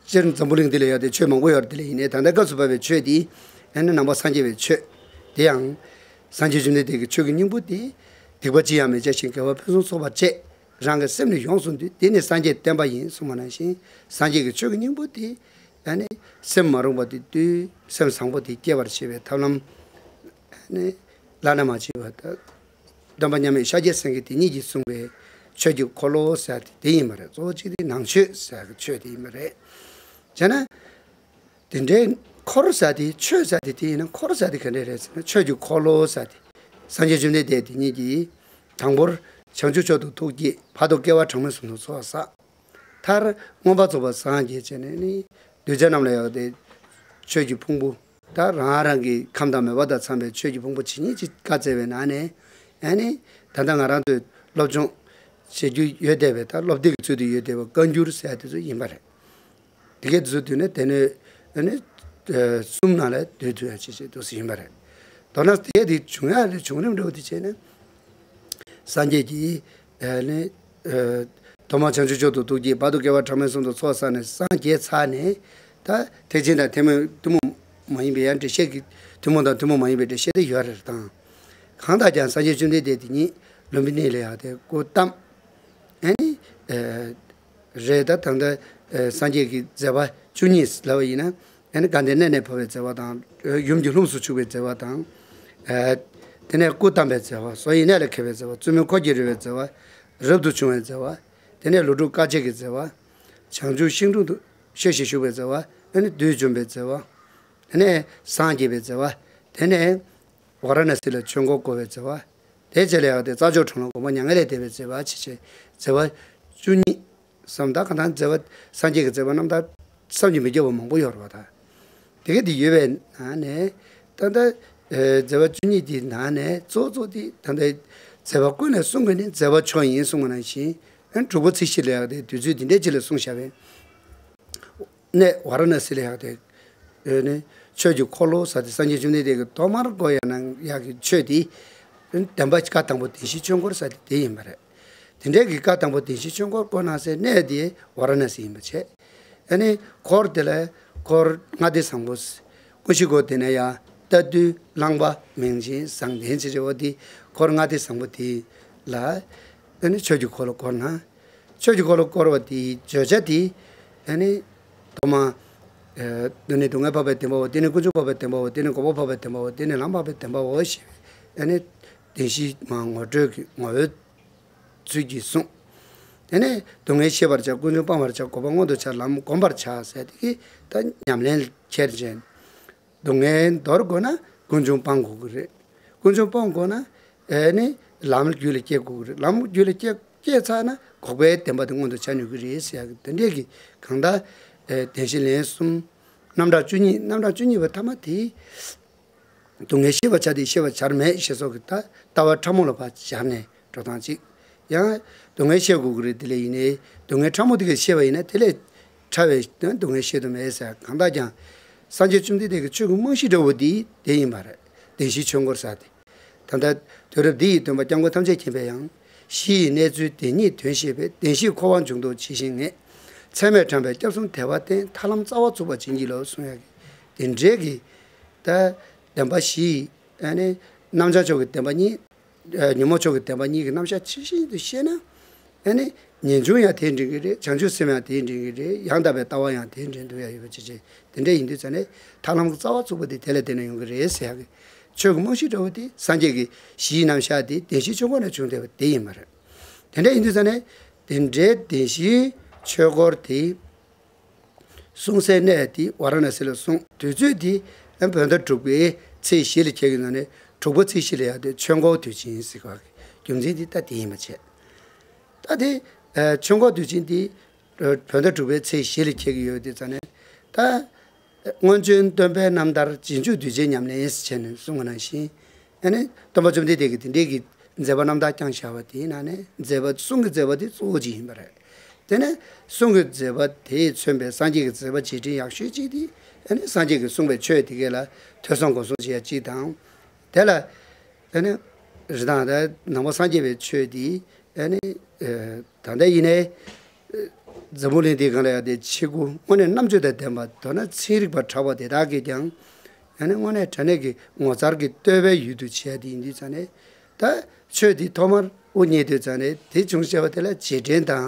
སྤྱིར་འཛམ་བུ་གླིང་འདི་ལ་ཡོད་དེ་ཆོས་མང་པོ་ཡོད་རེད། དེ་ལ་ཡིན་ནའི་ད་ལྟ་སྐབས་སུ་བབས་པའི་ཆོས་འདི་ཨ་ནི་ནང་པ་སངས་རྒྱས་པའི་ཆོས། དེ་ཡང་སངས་རྒྱས་བཅོམ་ལྡན་འདས་ཀྱི་ཆོས་ཀྱི་སྙིང་པོ་དེ་སྡིག་པ་ཅི་ཡང་མི་བྱ་ཞིང་དགེ་བ་ཕུན་སུམ་ཚོགས་པར་སྤྱད། རང་གི་སེམས་ནི་ཡོངས་སུ་འདུལ། དེ་ནི་སངས་རྒྱས་བསྟན་པ་ཡིན་གསུངས་པ་ནང་བཞིན། སངས་རྒྱས་ཀྱི་ཆོས་ཀྱི་སྙིང་པོ་དེ་ཨ་ནི་སེམས་མ་རུངས་པ་དེ་བཏུལ། སེམས་བཟང་པོ་དེ་སྐྱེ་བར་བྱེད་པའི་ཐབས་ལམ་ཨ་ནི་བླ་ན་མ་མཆིས་པ་དང་། སྟོན་པ་མཉམ་མེད་ཤཱཀྱ་སེང་གེ་དེ་ཉིད་ཀྱིས་གསུངས་པའི་ཆོས་ཀྱི་འཁོར་ལོ་ཟེར་དེ་དེ་ཡིན་པ་རེད། གཙོ་བོ་གཅིག་དེ་ནང་ཆོས་ཟེར་གྱི་ཆོས་དེ་ཡིན་པ་རེད། བྱས་ན། དེ་འདྲའི་འཁོར་ཟེར་དེ་ཆོས་ཟེར་དེ་དེ་ཡིན་ན་འཁོར་ཟེར་དེ་ག་འདྲ་རེད་ཟེར་ན། ཆོས་ཀྱི་འཁོར་ལོ་ཟེར་དེ་སངས་རྒྱས་བཅོམ་ལྡན་འདས་དེ་ཉིད་ཀྱིས་དང་པོར་བྱང་ཆུབ་མཆོག་ཏུ་ཐུགས་བསྐྱེད། བར་དུ་བསྐལ་པ་གྲངས་མེད་གསུམ་དུ་འཚོ་བ་བསགས། མཐར་མངོན་པར་རྫོགས་པར་སངས་རྒྱས་བྱས་ནས་ནི་གདུལ་བྱ་རྣམས་ལ་ཡང་དེ་ཆོས་ཀྱི་ཕུང་པོ། ད་རང་རང་གི་ཁམས་དང་མོས་པ་དང་འཚམས་པའི་ཆོས་ཀྱི་ཕུང་པོ་ཇི་སྙེད་ཅིག་བཀའ་སྩལ་བའི་ནང་ནས། ཨ་ནི་ད་ལྟ་ང་རང་ཚོས་སློབ་སྦྱོང་བྱེད་རྒྱུ་ཡོད་བསྡད་པའི་ད་སློབ་དེབ་ཀྱི་ཚུལ་དུ་ཡོད་བསྡད་པ་བཀའ་འགྱུར་ཟེར་ཡ་དེ་ཚོ་ཡིན་པ་རེད། དེ་གའི་བཟོ་དུས་ནས་དེ་ནས་ཨ་ནི་ཨ་གསུམ་ནང་ལ་སྡོད་ཐུབ་ཡ་བྱེད་ཅེས་འདུག་ཟེར་ཡིན་པ་རེད། མདོར་ན་དེ་དེ་བྱུང་ཡ་རེད། བྱུང་རིམ་འདྲ་བོ་དེ་བྱས་ན་སངས་རྒྱས་ཀྱིས་ཨ་ནི་ཨ་ཐོག་མར་བྱང་ཆུབ་མཆོག་ཏུ་ཐུགས་བསྐྱེད། བར་དུ་དགེ་བ་ཕྲ་མོའི་གསུམ་དུ་ཚོགས་བསགས་ནས་སངས་རྒྱས་ཚར་ནས། ད་ཐེག་ཆེན་དང་ཐུན་མོང་ཐུན་མོང་མ་ཡིན་པའི་ཡང་འགྲེལ་བཤད་ཀྱི་ཐུན་མོང་དང་ཐུན་མོང་མ་ཡིན་པའི་འགྲེལ་བཤད་དེ་ཡོད་རེད་དང་། གང་ལྟར་ཀྱང་སངས་རྒྱས་བཅོམ་ལྡན་འདས་དེ་ཉིད་ལུམྦི་ནི་ལ་ཡང་དེ་སྐུ་བལྟམས། ཨ་ནི་ཨ་རེད། ད་ད་ལྟ་ཨ་སངས་རྒྱས་ཀྱི་མཛད་པ་བཅུ་གཉིས་ལབ་པ་ཡིན་ན། ཨ་ནི་དགའ་ལྡན་གནས་ནས་འཕོ་བའི་མཛད་པ་དང་། ཡུམ་གྱི་ལྷུམས་སུ་ཞུགས་པའི་མཛད་པ་དང་། ཨ་དེ་ནས་སྐུ་བལྟམས་པའི་མཛད་པ། བསམ་ཡས་གནས་ལ་འཁེལ་བའི་མཛད་པ། བཙུན་མོའི་འཁོར་གྱིས་རོལ་བའི་མཛད་པ། རབ་ཏུ་བྱུང་བའི་མཛད་པ། དེ་ནས་ལོ་དྲུག་དཀའ་སྤྱད་ཀྱི་མཛད་པ། བྱང་ཆུབ་ཤིང་དྲུང་དུ་གཤེགས་ཤིང་བཞུགས་པའི་མཛད་པ། ཨ་ནི་བདུད་འཇོམས་པའི་མཛད་པ། དེ་ནས་སངས་རྒྱས་པའི་མཛད་པ། དེ་ནས་ཝཱ་ར་ཎ་སི་ལ་ཆོས་འཁོར་བསྐོར་བའི་མཛད་པ། དེ་རྗེས་ལ་ཡང་དེ་རྩྭ་མཆོག་གྲོང་ལ་དགོངས་པ་མྱ་ངན་ལས་འདས་པའི་མཛད་པ་བྱས་བྱས་མཛད་པ་བཅུ་གཉིས། བསམ་ད་གང་ལྟར་མཛད་པ་སངས་རྒྱས་ཀྱི་མཛད་པ་རྣམ་ཐར་བསམ་གྱིས་མི་ཁྱབ་པ་མང་པོ་ཡོད་རེད་པ། ད་དེ་ག་དེ་ཡོད་པའི་ནང་ནས་ད་ལྟ་ཨ་མཛད་པ་བཅུ་གཉིས་དེའི་ནང་ནས་གཙོ་གཙོ་དེ་ད་ལྟ་མཛད་པ་ཀུན་ལས་གསུང་གི་ནི་མཛད་པ་མཆོག་ཡིན་གསུངས་པ་ནང་བཞིན། ཨ་ནི་དྲུག་པ་ཚེས་བཞི་ལ་ཡང་དེ་དུས་ཚོད་འདི་འདྲའི་ཅིག་ལ་གསུངས་བཞག་པས། གནས་ཝཱ་ར་ཎ་སི་ལ་ཡང་དེ་ཨ་ནི་ཆོས་ཀྱི་འཁོར་ལོ་ཟེར་དེ་སངས་རྒྱས་བཅོམ་ལྡན་འདས་ཀྱིས་ཐོག་མར་བསྐོར་ཡ་གནང་ཡག་གི་ཆོས་དེ་ཨ་ནི་བདེན་པ་བཀའ་དང་པོ་བདེན་བཞིའི་ཆོས་འཁོར་ཟེར་དེ་དེ་ཡིན་པ་རེད། དེ་འདྲའི་གི་བཀའ་དང་པོ་བདེན་བཞིའི་ཆོས་འཁོར་བསྐོར་གནང་སའི་གནས་དེ་ཝཱ་ར་ཎ་སི་ཡིན་པ་བྱས། ཨ་ནི་འཁོར་དེ་ལ་འཁོར་ལྔ་སྡེ་བཟང་པོ། ཀུན་གཞི་སྒོ་དེ་ནས་ཡང་རྟ་ཐུལ་གླང་པ་མིང་ཆེན་བཟང་ལྡན་ཅེས་བྱ་བ་དེ་འཁོར་ལྔ་སྡེ་བཟང་པོ་དེ་ལ་ཨ་ནི་ཆོས་ཀྱི་འཁོར་ལོ་བསྐོར་ན། ཆོས་ཀྱི་འཁོར་ལོ་བསྐོར་བ་དེའི་བརྗོད་བྱ་དེ་ཨ་ནི་ཐོག་མ་ཨ་དེ་ནས་སྡུག་བསྔལ་འཕགས་པའི་བདེན་པའོ། དེ་ནས་ཀུན་འབྱུང་འཕགས་པའི་བདེན་པའོ། དེ་ནས་འགོག་པ་འཕགས་པའི་བདེན་པའོ། དེ་ནས་ལམ་འཕགས་པའི་བདེན་པའོ་ཞེས་པའི་ཨ་ནི་བདེན་བཞི་མ་ངོ་སྤྲོད་ཀྱི་ངོ་བོའི་ཚུལ་གྱིས་གསུངས། དེ་ནས་སྡུག་བསྔལ་ཤེས་པར་བྱ། ཀུན་འབྱུང་སྤང་བར་བྱ། འགོག་པ་མངོན་དུ་བྱ། ལམ་བསྒོམ་པར་བྱ་ཟེར་དེ་གི་ད་ཉམས་ལེན་ཁྱེར་བྱས། སྡུག་བསྔལ་འདོར་དགོས་ན་ཀུན་འབྱུང་སྤང་དགོས་ཀྱི་རེད། ཀུན་འབྱུང་སྤང་དགོས་ན་ཨེ་ནི་ལམ་རྒྱུད་ལ་སྐྱེ་དགོས་ཀྱི་རེད། ལམ་རྒྱུད་ལ་སྐྱེ་སྐྱེས་ཚར་ན་འགོག་པའི་བདེན་པ་དེ་མངོན་དུ་བྱ་ནུས་ཀྱི་རེད་ཟེར་ཡག་གི་དེ་འདྲས་ཀྱི་གང་ལྟར་ཨེ་བདེན་བཞི་ལན་གསུམ། རྣམ་གྲངས་བཅུ་གཉིས། རྣམ་གྲངས་བཅུ་གཉིས་པ་ཐ་མ་དེ། སྡུག་བསྔལ་ཤེས་པར་བྱ་སྟེ་ཤེས་པར་བྱར་མེད་ཞེས་སོགས་ཀྱི་ལྟ་ལྟ་བ་ཕྲ་མོ་ལ་ཕར་སྦྱར་ནས་འགྲོ་སྟངས་གཅིག། ཡང་སྡུག་བསྔལ་ཤེས་དགོས་ཀྱི་རེད། དེ་ལས་ཡིན་ནའི་སྡུག་བསྔལ་ཕྲ་མོ་དེ་ག་ཤེས་པ་ཡིན་ན་དེ་ལས་ཕྲ་བའི་སྡུག་བསྔལ་ཤེས་ཐུབ་མེད་ཟེར། གང་ལྟར་ཀྱང་སངས་རྒྱས་བཅོམ་ལྡན་འདས་ཀྱི་ཆོས་ཀྱི་རྨང་གཞི་འདྲ་བོ་འདི་དེ་ཡིན་པ་རེད། བདེན་བཞིའི་ཆོས་འཁོར་ཟེར་དེ། ད་ལྟ་དུས་རབས་འདི་ཡི་སྟོན་པ་སྐྱབས་མགོན་ཐམས་ཅད་མཁྱེན་པས་ཡང་། གཞི་ཡི་གནས་ཚུལ་དེ་ཉིད་དོན་ཤེས་པས། བདེན་བཞིའི་འཁོར་བ་འབྱུང་ལྡོག་ཇི་བཞིན་ངེས། ཚད་མས་དྲངས་པའི་སྐྱབས་གསུམ་དད་པ་བསྟེན། ཐར་ལམ་རྩ་བ་ཚུགས་པར་བྱིན་གྱིས་རློབས་གསུང་ཡག་གི་དེ་འདྲའི་གི་ད་བདེན་པ་བཞི་ཡི་ཨ་ནི་རྣམ་བྱང་ཕྱོགས་ཀྱི་བདེན་པ་གཉིས། ཨ་ཉོན་མོངས་ཕྱོགས་ཀྱི་བདེན་པ་གཉིས་ཀྱི་རྣམ་གཞག་ཇི་བཞིན་དུ་ཤེས་ན། ཨ་ནི་ངེས་འབྱུང་ཡང་དེ་འདྲེན་གྱི་རེད། བྱང་ཆུབ་སེམས་ཡང་དེ་འདྲེན་གྱི་རེད། ཡང་དག་པའི་ལྟ་བ་ཡང་དེ་འདྲེན་ཐུབ་ཡ་ཡོད་པ་ཅི་བྱེད། དེ་འདྲ་ཡིན་དུས་ཙང་ནས་ཐར་ལམ་གྱི་རྩ་བ་ཚུགས་པ་དེ་དེ་ལ་བརྟེན་ནས་ཡོང་གི་རེད་ཟེར་ཡག་གི་ཆོས་ཀྱི་རྨང་གཞི་འདྲ་བོ་དེ་སངས་རྒྱས་ཀྱི་གཞིའི་རྣམ་གཞག་དེ་བདེན་བཞིའི་ཆོས་འཁོར་ནས་བྱུང་བསྡད་པ་དེ་ཡིན་པ་རེད། དེ་འདྲ་ཡིན་དུས་ཙང་ནས་དེ་འདྲའི་བདེན་བཞིའི་ཆོས་འཁོར་དེ། གསུང་སའི་གནས་དེ་ཝཱ་ར་ཎ་སི་ལ་གསུངས། དུས་ཚོད་དེ་བོད་ཟླ་དྲུག་པའི་ཚེས་བཞི་ལ་འཁེལ་གྱི་ནང་ནས་དྲུག་པ་ཚེས་བཞི་ལ་ཡང་དེ་ཆོས་འཁོར་དུས་ཆེན་ཟེར་བ་གི་རྒྱུ་མཚན་དེ་ད་དེ་ཡིན་པ་བྱས། ད་དེ་ཨ་ཆོས་འཁོར་དུས་ཆེན་དེ་བོད་ཟླ་དྲུག་པའི་ཚེས་བཞི་ལ་འཁེལ་གྱི་ཡོད་དུས་ཙང་ནས་ད། སྔོན་བྱོན་སྟོན་པའི་རྣམ་ཐར་རྗེས་འཇུག་གདུལ་བྱའི་ཉམས་ལེན་ཟེར་བྱས་ནས་གསུངས་པ་ནང་བཞིན། ཨ་ནི་སྟོན་པ་བཅོམ་ལྡན་འདས་ཀྱིས་དེ་འདྲའི་གི་མཛད་པ་རྣམ་ཐར་བསྐྱངས་བཞག་པ་དེའི་ནང་ནས་མཛད་པ་གསུང་གི་མཛད་པ་དེ་གཙོ་བོ་གཅིག་ཡིན་པ་རེད། དེ་ནས་གསུང་གི་མཛད་པ་དེས་མཚོན་པའི་སངས་རྒྱས་ཀྱི་མཛད་པ་རྗེས་དྲན་ཡག་ཤོས་གཅིག་དེ་ཨ་ནི་སངས་རྒྱས་ཀྱིས་གསུངས་པའི་ཆོས་དེ་གས་ལ་ཐོས་བསམ་སྒོམ་གསུམ་བྱེད་ཡ་གཅིག་དང་། དེ་ལ་ཨ་ནི་རི་དྭགས་དང་ནང་པ་སངས་རྒྱས་པའི་ཆོས་དེ་ཨ་ནི་ཨ་ད་ལྟ་ཡིན་ནའི་འཛམ་བུ་གླིང་འདིའི་སྒང་ལ་ཡང་དེ་ཆེ་དགུ་དངོས་གནས་རྣམ་དཔྱོད་དང་ལྡན་པ། མདོར་ན་ཚན་རིག་པ་གྲགས་པ་དེ་དག་གིས་ཀྱང་ཨ་ནི་དངོས་གནས་དྲང་གནས་ཀྱི་ངོ་མཚར་གྱི་བསྟོད་པའི་ཡུལ་དུ་བྱས་དེ་ཡིན་དུས་ཙང་ནས། ད་ཆོས་འདི་ཐོག་མར་དབུ་བརྙེས་དུས་ཙང་ནས་དེ་བྱུང་བྱས་པ་དེ་ལ་རྗེས་དྲན་དང་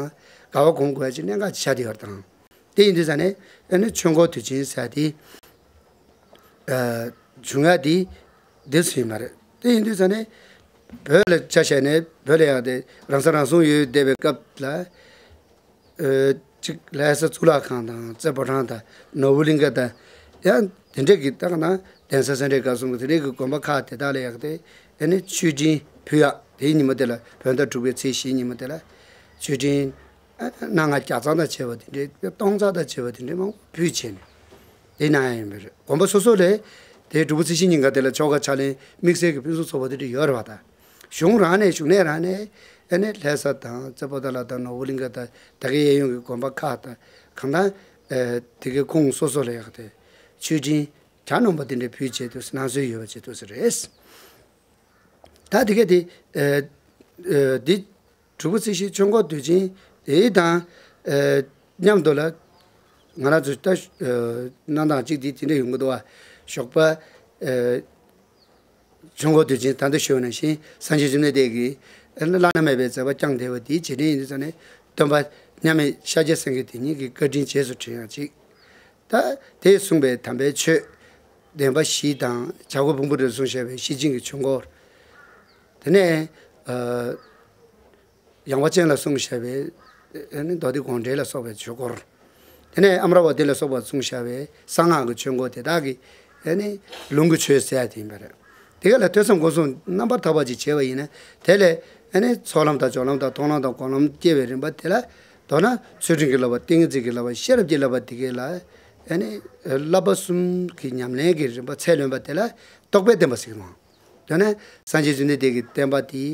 དགའ་བ་སྒོམ་དགོས་ཡ་ཅིག་གནད་འགག་ཆགས་བསྡད་ཡོད་རེད་དང་། དེ་ཡིན་དུས་ཙང་ནས་ཨ་ནི་ཆོས་འཁོར་དུས་ཆེན་ཟེར་དེ་ཨ་བྱུང་ཡ་དེ་འདི་སུ་ཡིན་པ་རེད། དེ་ཡིན་དུས་ཙང་ནས་བོད་ལ་ཆ་བཞག་ནས་བོད་ལ་ཡང་དེ་རང་ས་རང་སྲུང་ཡོད་བསྡད་པའི་སྐབས་ལ། ཨ་གཅིག་ལྷ་ས་གཙུག་ལག་ཁང་དང་རྩེ་ཕོ་བྲང་དང་ནོར་བུ་གླིང་ག་དང་། ཡང་དེ་འདྲས་ཀྱི་ད་ག་ན་གདན་ས་སེ་འབྲས་དགའ་གསུམ་གྱི་དེ་འདྲས་ཀྱི་དགོན་པ་ཁག་དེ་དག་ལ་ཡག་དེ་ཨ་ནི་མཆོད་སྤྲིན་ཕུལ་ཡག་དེའི་ཉིན་མོ་དེ་ལ་བོད་ཟླ་དྲུག་པའི་ཚེས་བཞིའི་ཉིན་མོ་དེ་ལ་མཆོད་སྤྲིན་ཨ་སྣ་ལྔ་བརྒྱ་རྩ་དང་བཅས་པ་དེ་འདྲས་སྟོང་རྩ་དང་བཅས་པ་དེ་འདྲས་མང་པོ་ཕུལ་བྱས་ནས་དེ་གནང་ཡག་ཡིན་པ་རེད། དགོན་པ་སོ་སོ་ལས་དེ་དྲུག་པ་ཚེས་བཞི་ཉིན་ག་དེ་ལ་ཆོ་ག་ཕྱག་ལེན་དམིགས་བསལ་གྱི་ཕུན་སུམ་ཚོགས་པ་དེ་འདྲས་ཡོད་རེད་པ། ད་གཞུང་རང་ནས་བཞུགས་གནས་རང་ནས་ཨ་ནི་ལྷ་ས་དང་རྩེ་ཕོ་བྲང་ལ་དང་ནོར་བུ་གླིང་ག་དང་ད་གའི་གཡས་གཡོན་གྱི་དགོན་པ་ཁག་དང་གང་ལྟར་ ཨ་དེ་གའི་ཁོང་སོ་སོ་ལ་ཡག་དེ་མཆོད་སྤྲིན་གྱ་ནོམ་པ་དེ་འདྲ་ཕུལ་བྱས་དུས་གནང་སྲོལ་ཡོད་པ་བྱས་དུས་སུ་རེད། ད་དེ་ག་དེ་ཨ་ཨ་འདི་དྲུག་པ་ཚེས་བཞི་ཆོས་འཁོར་དུས་ཆེན་དེ་དང་ཨ་མཉམ་དུ་ལ་ང་རང་ཚོ་ད་ཨ་གནང་སྟངས་གཅིག་དེ་དེ་འདྲ་ཡོང་གི་འདུག་བ། ཞོགས་པ་ཨ་ཆོས་འཁོར་དུས་ཆེན་ད་ལྟ་ཞུས་པ་ནང་བཞིན་སངས་རྒྱས་བཅོམ་ལྡན་འདས་ཀྱིས་ཨ་བླ་ན་མེད་པའི་མཛད་པ་བསྐྱངས་བསྡད་པ་དེའི་རྗེས་དྲན་ཡིན་དུས་ཙང་ནས་སྟོན་པ་མཉམ་མེད་ཤཱཀྱ་སེང་གེ་དེ་ཉིད་ཀྱི་བཀའ་དྲིན་རྗེས་སུ་དྲན་ཡང་གཅིག་ད་དེས་གསུངས་པའི་དམ་པའི་ཆོས་བདེན་པ་བཞི་དང་བྱ་རྒོད་ཕུང་པོ་རེ་གསུངས་བཞག་པའི་ཤེར་ཕྱིན་གྱི་ཆོས་འཁོར། དེ་ནས་ཨ་ཡངས་པ་ཅན་ལ་གསུངས་བཞག་པའི་ཨ་ནི་མདོ་སྡེ་དགོངས་འགྲེལ་ལ་སོགས་པའི་ཆོས་འཁོར། དེ་ནས་ཨ་མྲ་བ་ཏི་ལ་སོགས་པ་གསུངས་བཞག་པའི་གསང་སྔགས་ཀྱི་ཆོས་འཁོར་དེ་དག་གི་ཨ་ནི་ལུང་གི་ཆོས་ཟེར་ཡ་དེ་ཡིན་པ་རེད། དེ་ག་ལ་ཐོས་བསམ་སྒོམ་གསུམ་རྣམ་པར་དག་པ་ཅིག་བྱས་པ་ཡིན་ན་དེ་ལས་ཨ་ནི་ཚོགས་ལམ་དང་སྦྱོར་ལམ་དང་མཐོང་ལམ་དང་སྒོམ་ལམ་སྐྱེ་བའི་རིམ་པ་དེ་ལ་མདོར་ན་ཚུལ་ཁྲིམས་ཀྱི་བསླབ་པ་ཏིང་ངེ་འཛིན་གྱི་བསླབ་པ་ཤེས་རབ་ཀྱི་བསླབ་པ་དེ་ག་ལ་ཨ་ནི་བསླབ་པ་གསུམ་གྱི་ཉམས་ལེན་གྱི་རིམ་པ་ཚད་ལོན་པ་དེ་ལ་རྟོགས་པའི་བསྟན་པ་ཟེར་གྱི་མང་། དོན་ནི་སངས་རྒྱས་བཅོམ་ལྡན་འདས་ཀྱི་བསྟན་པ་དེ་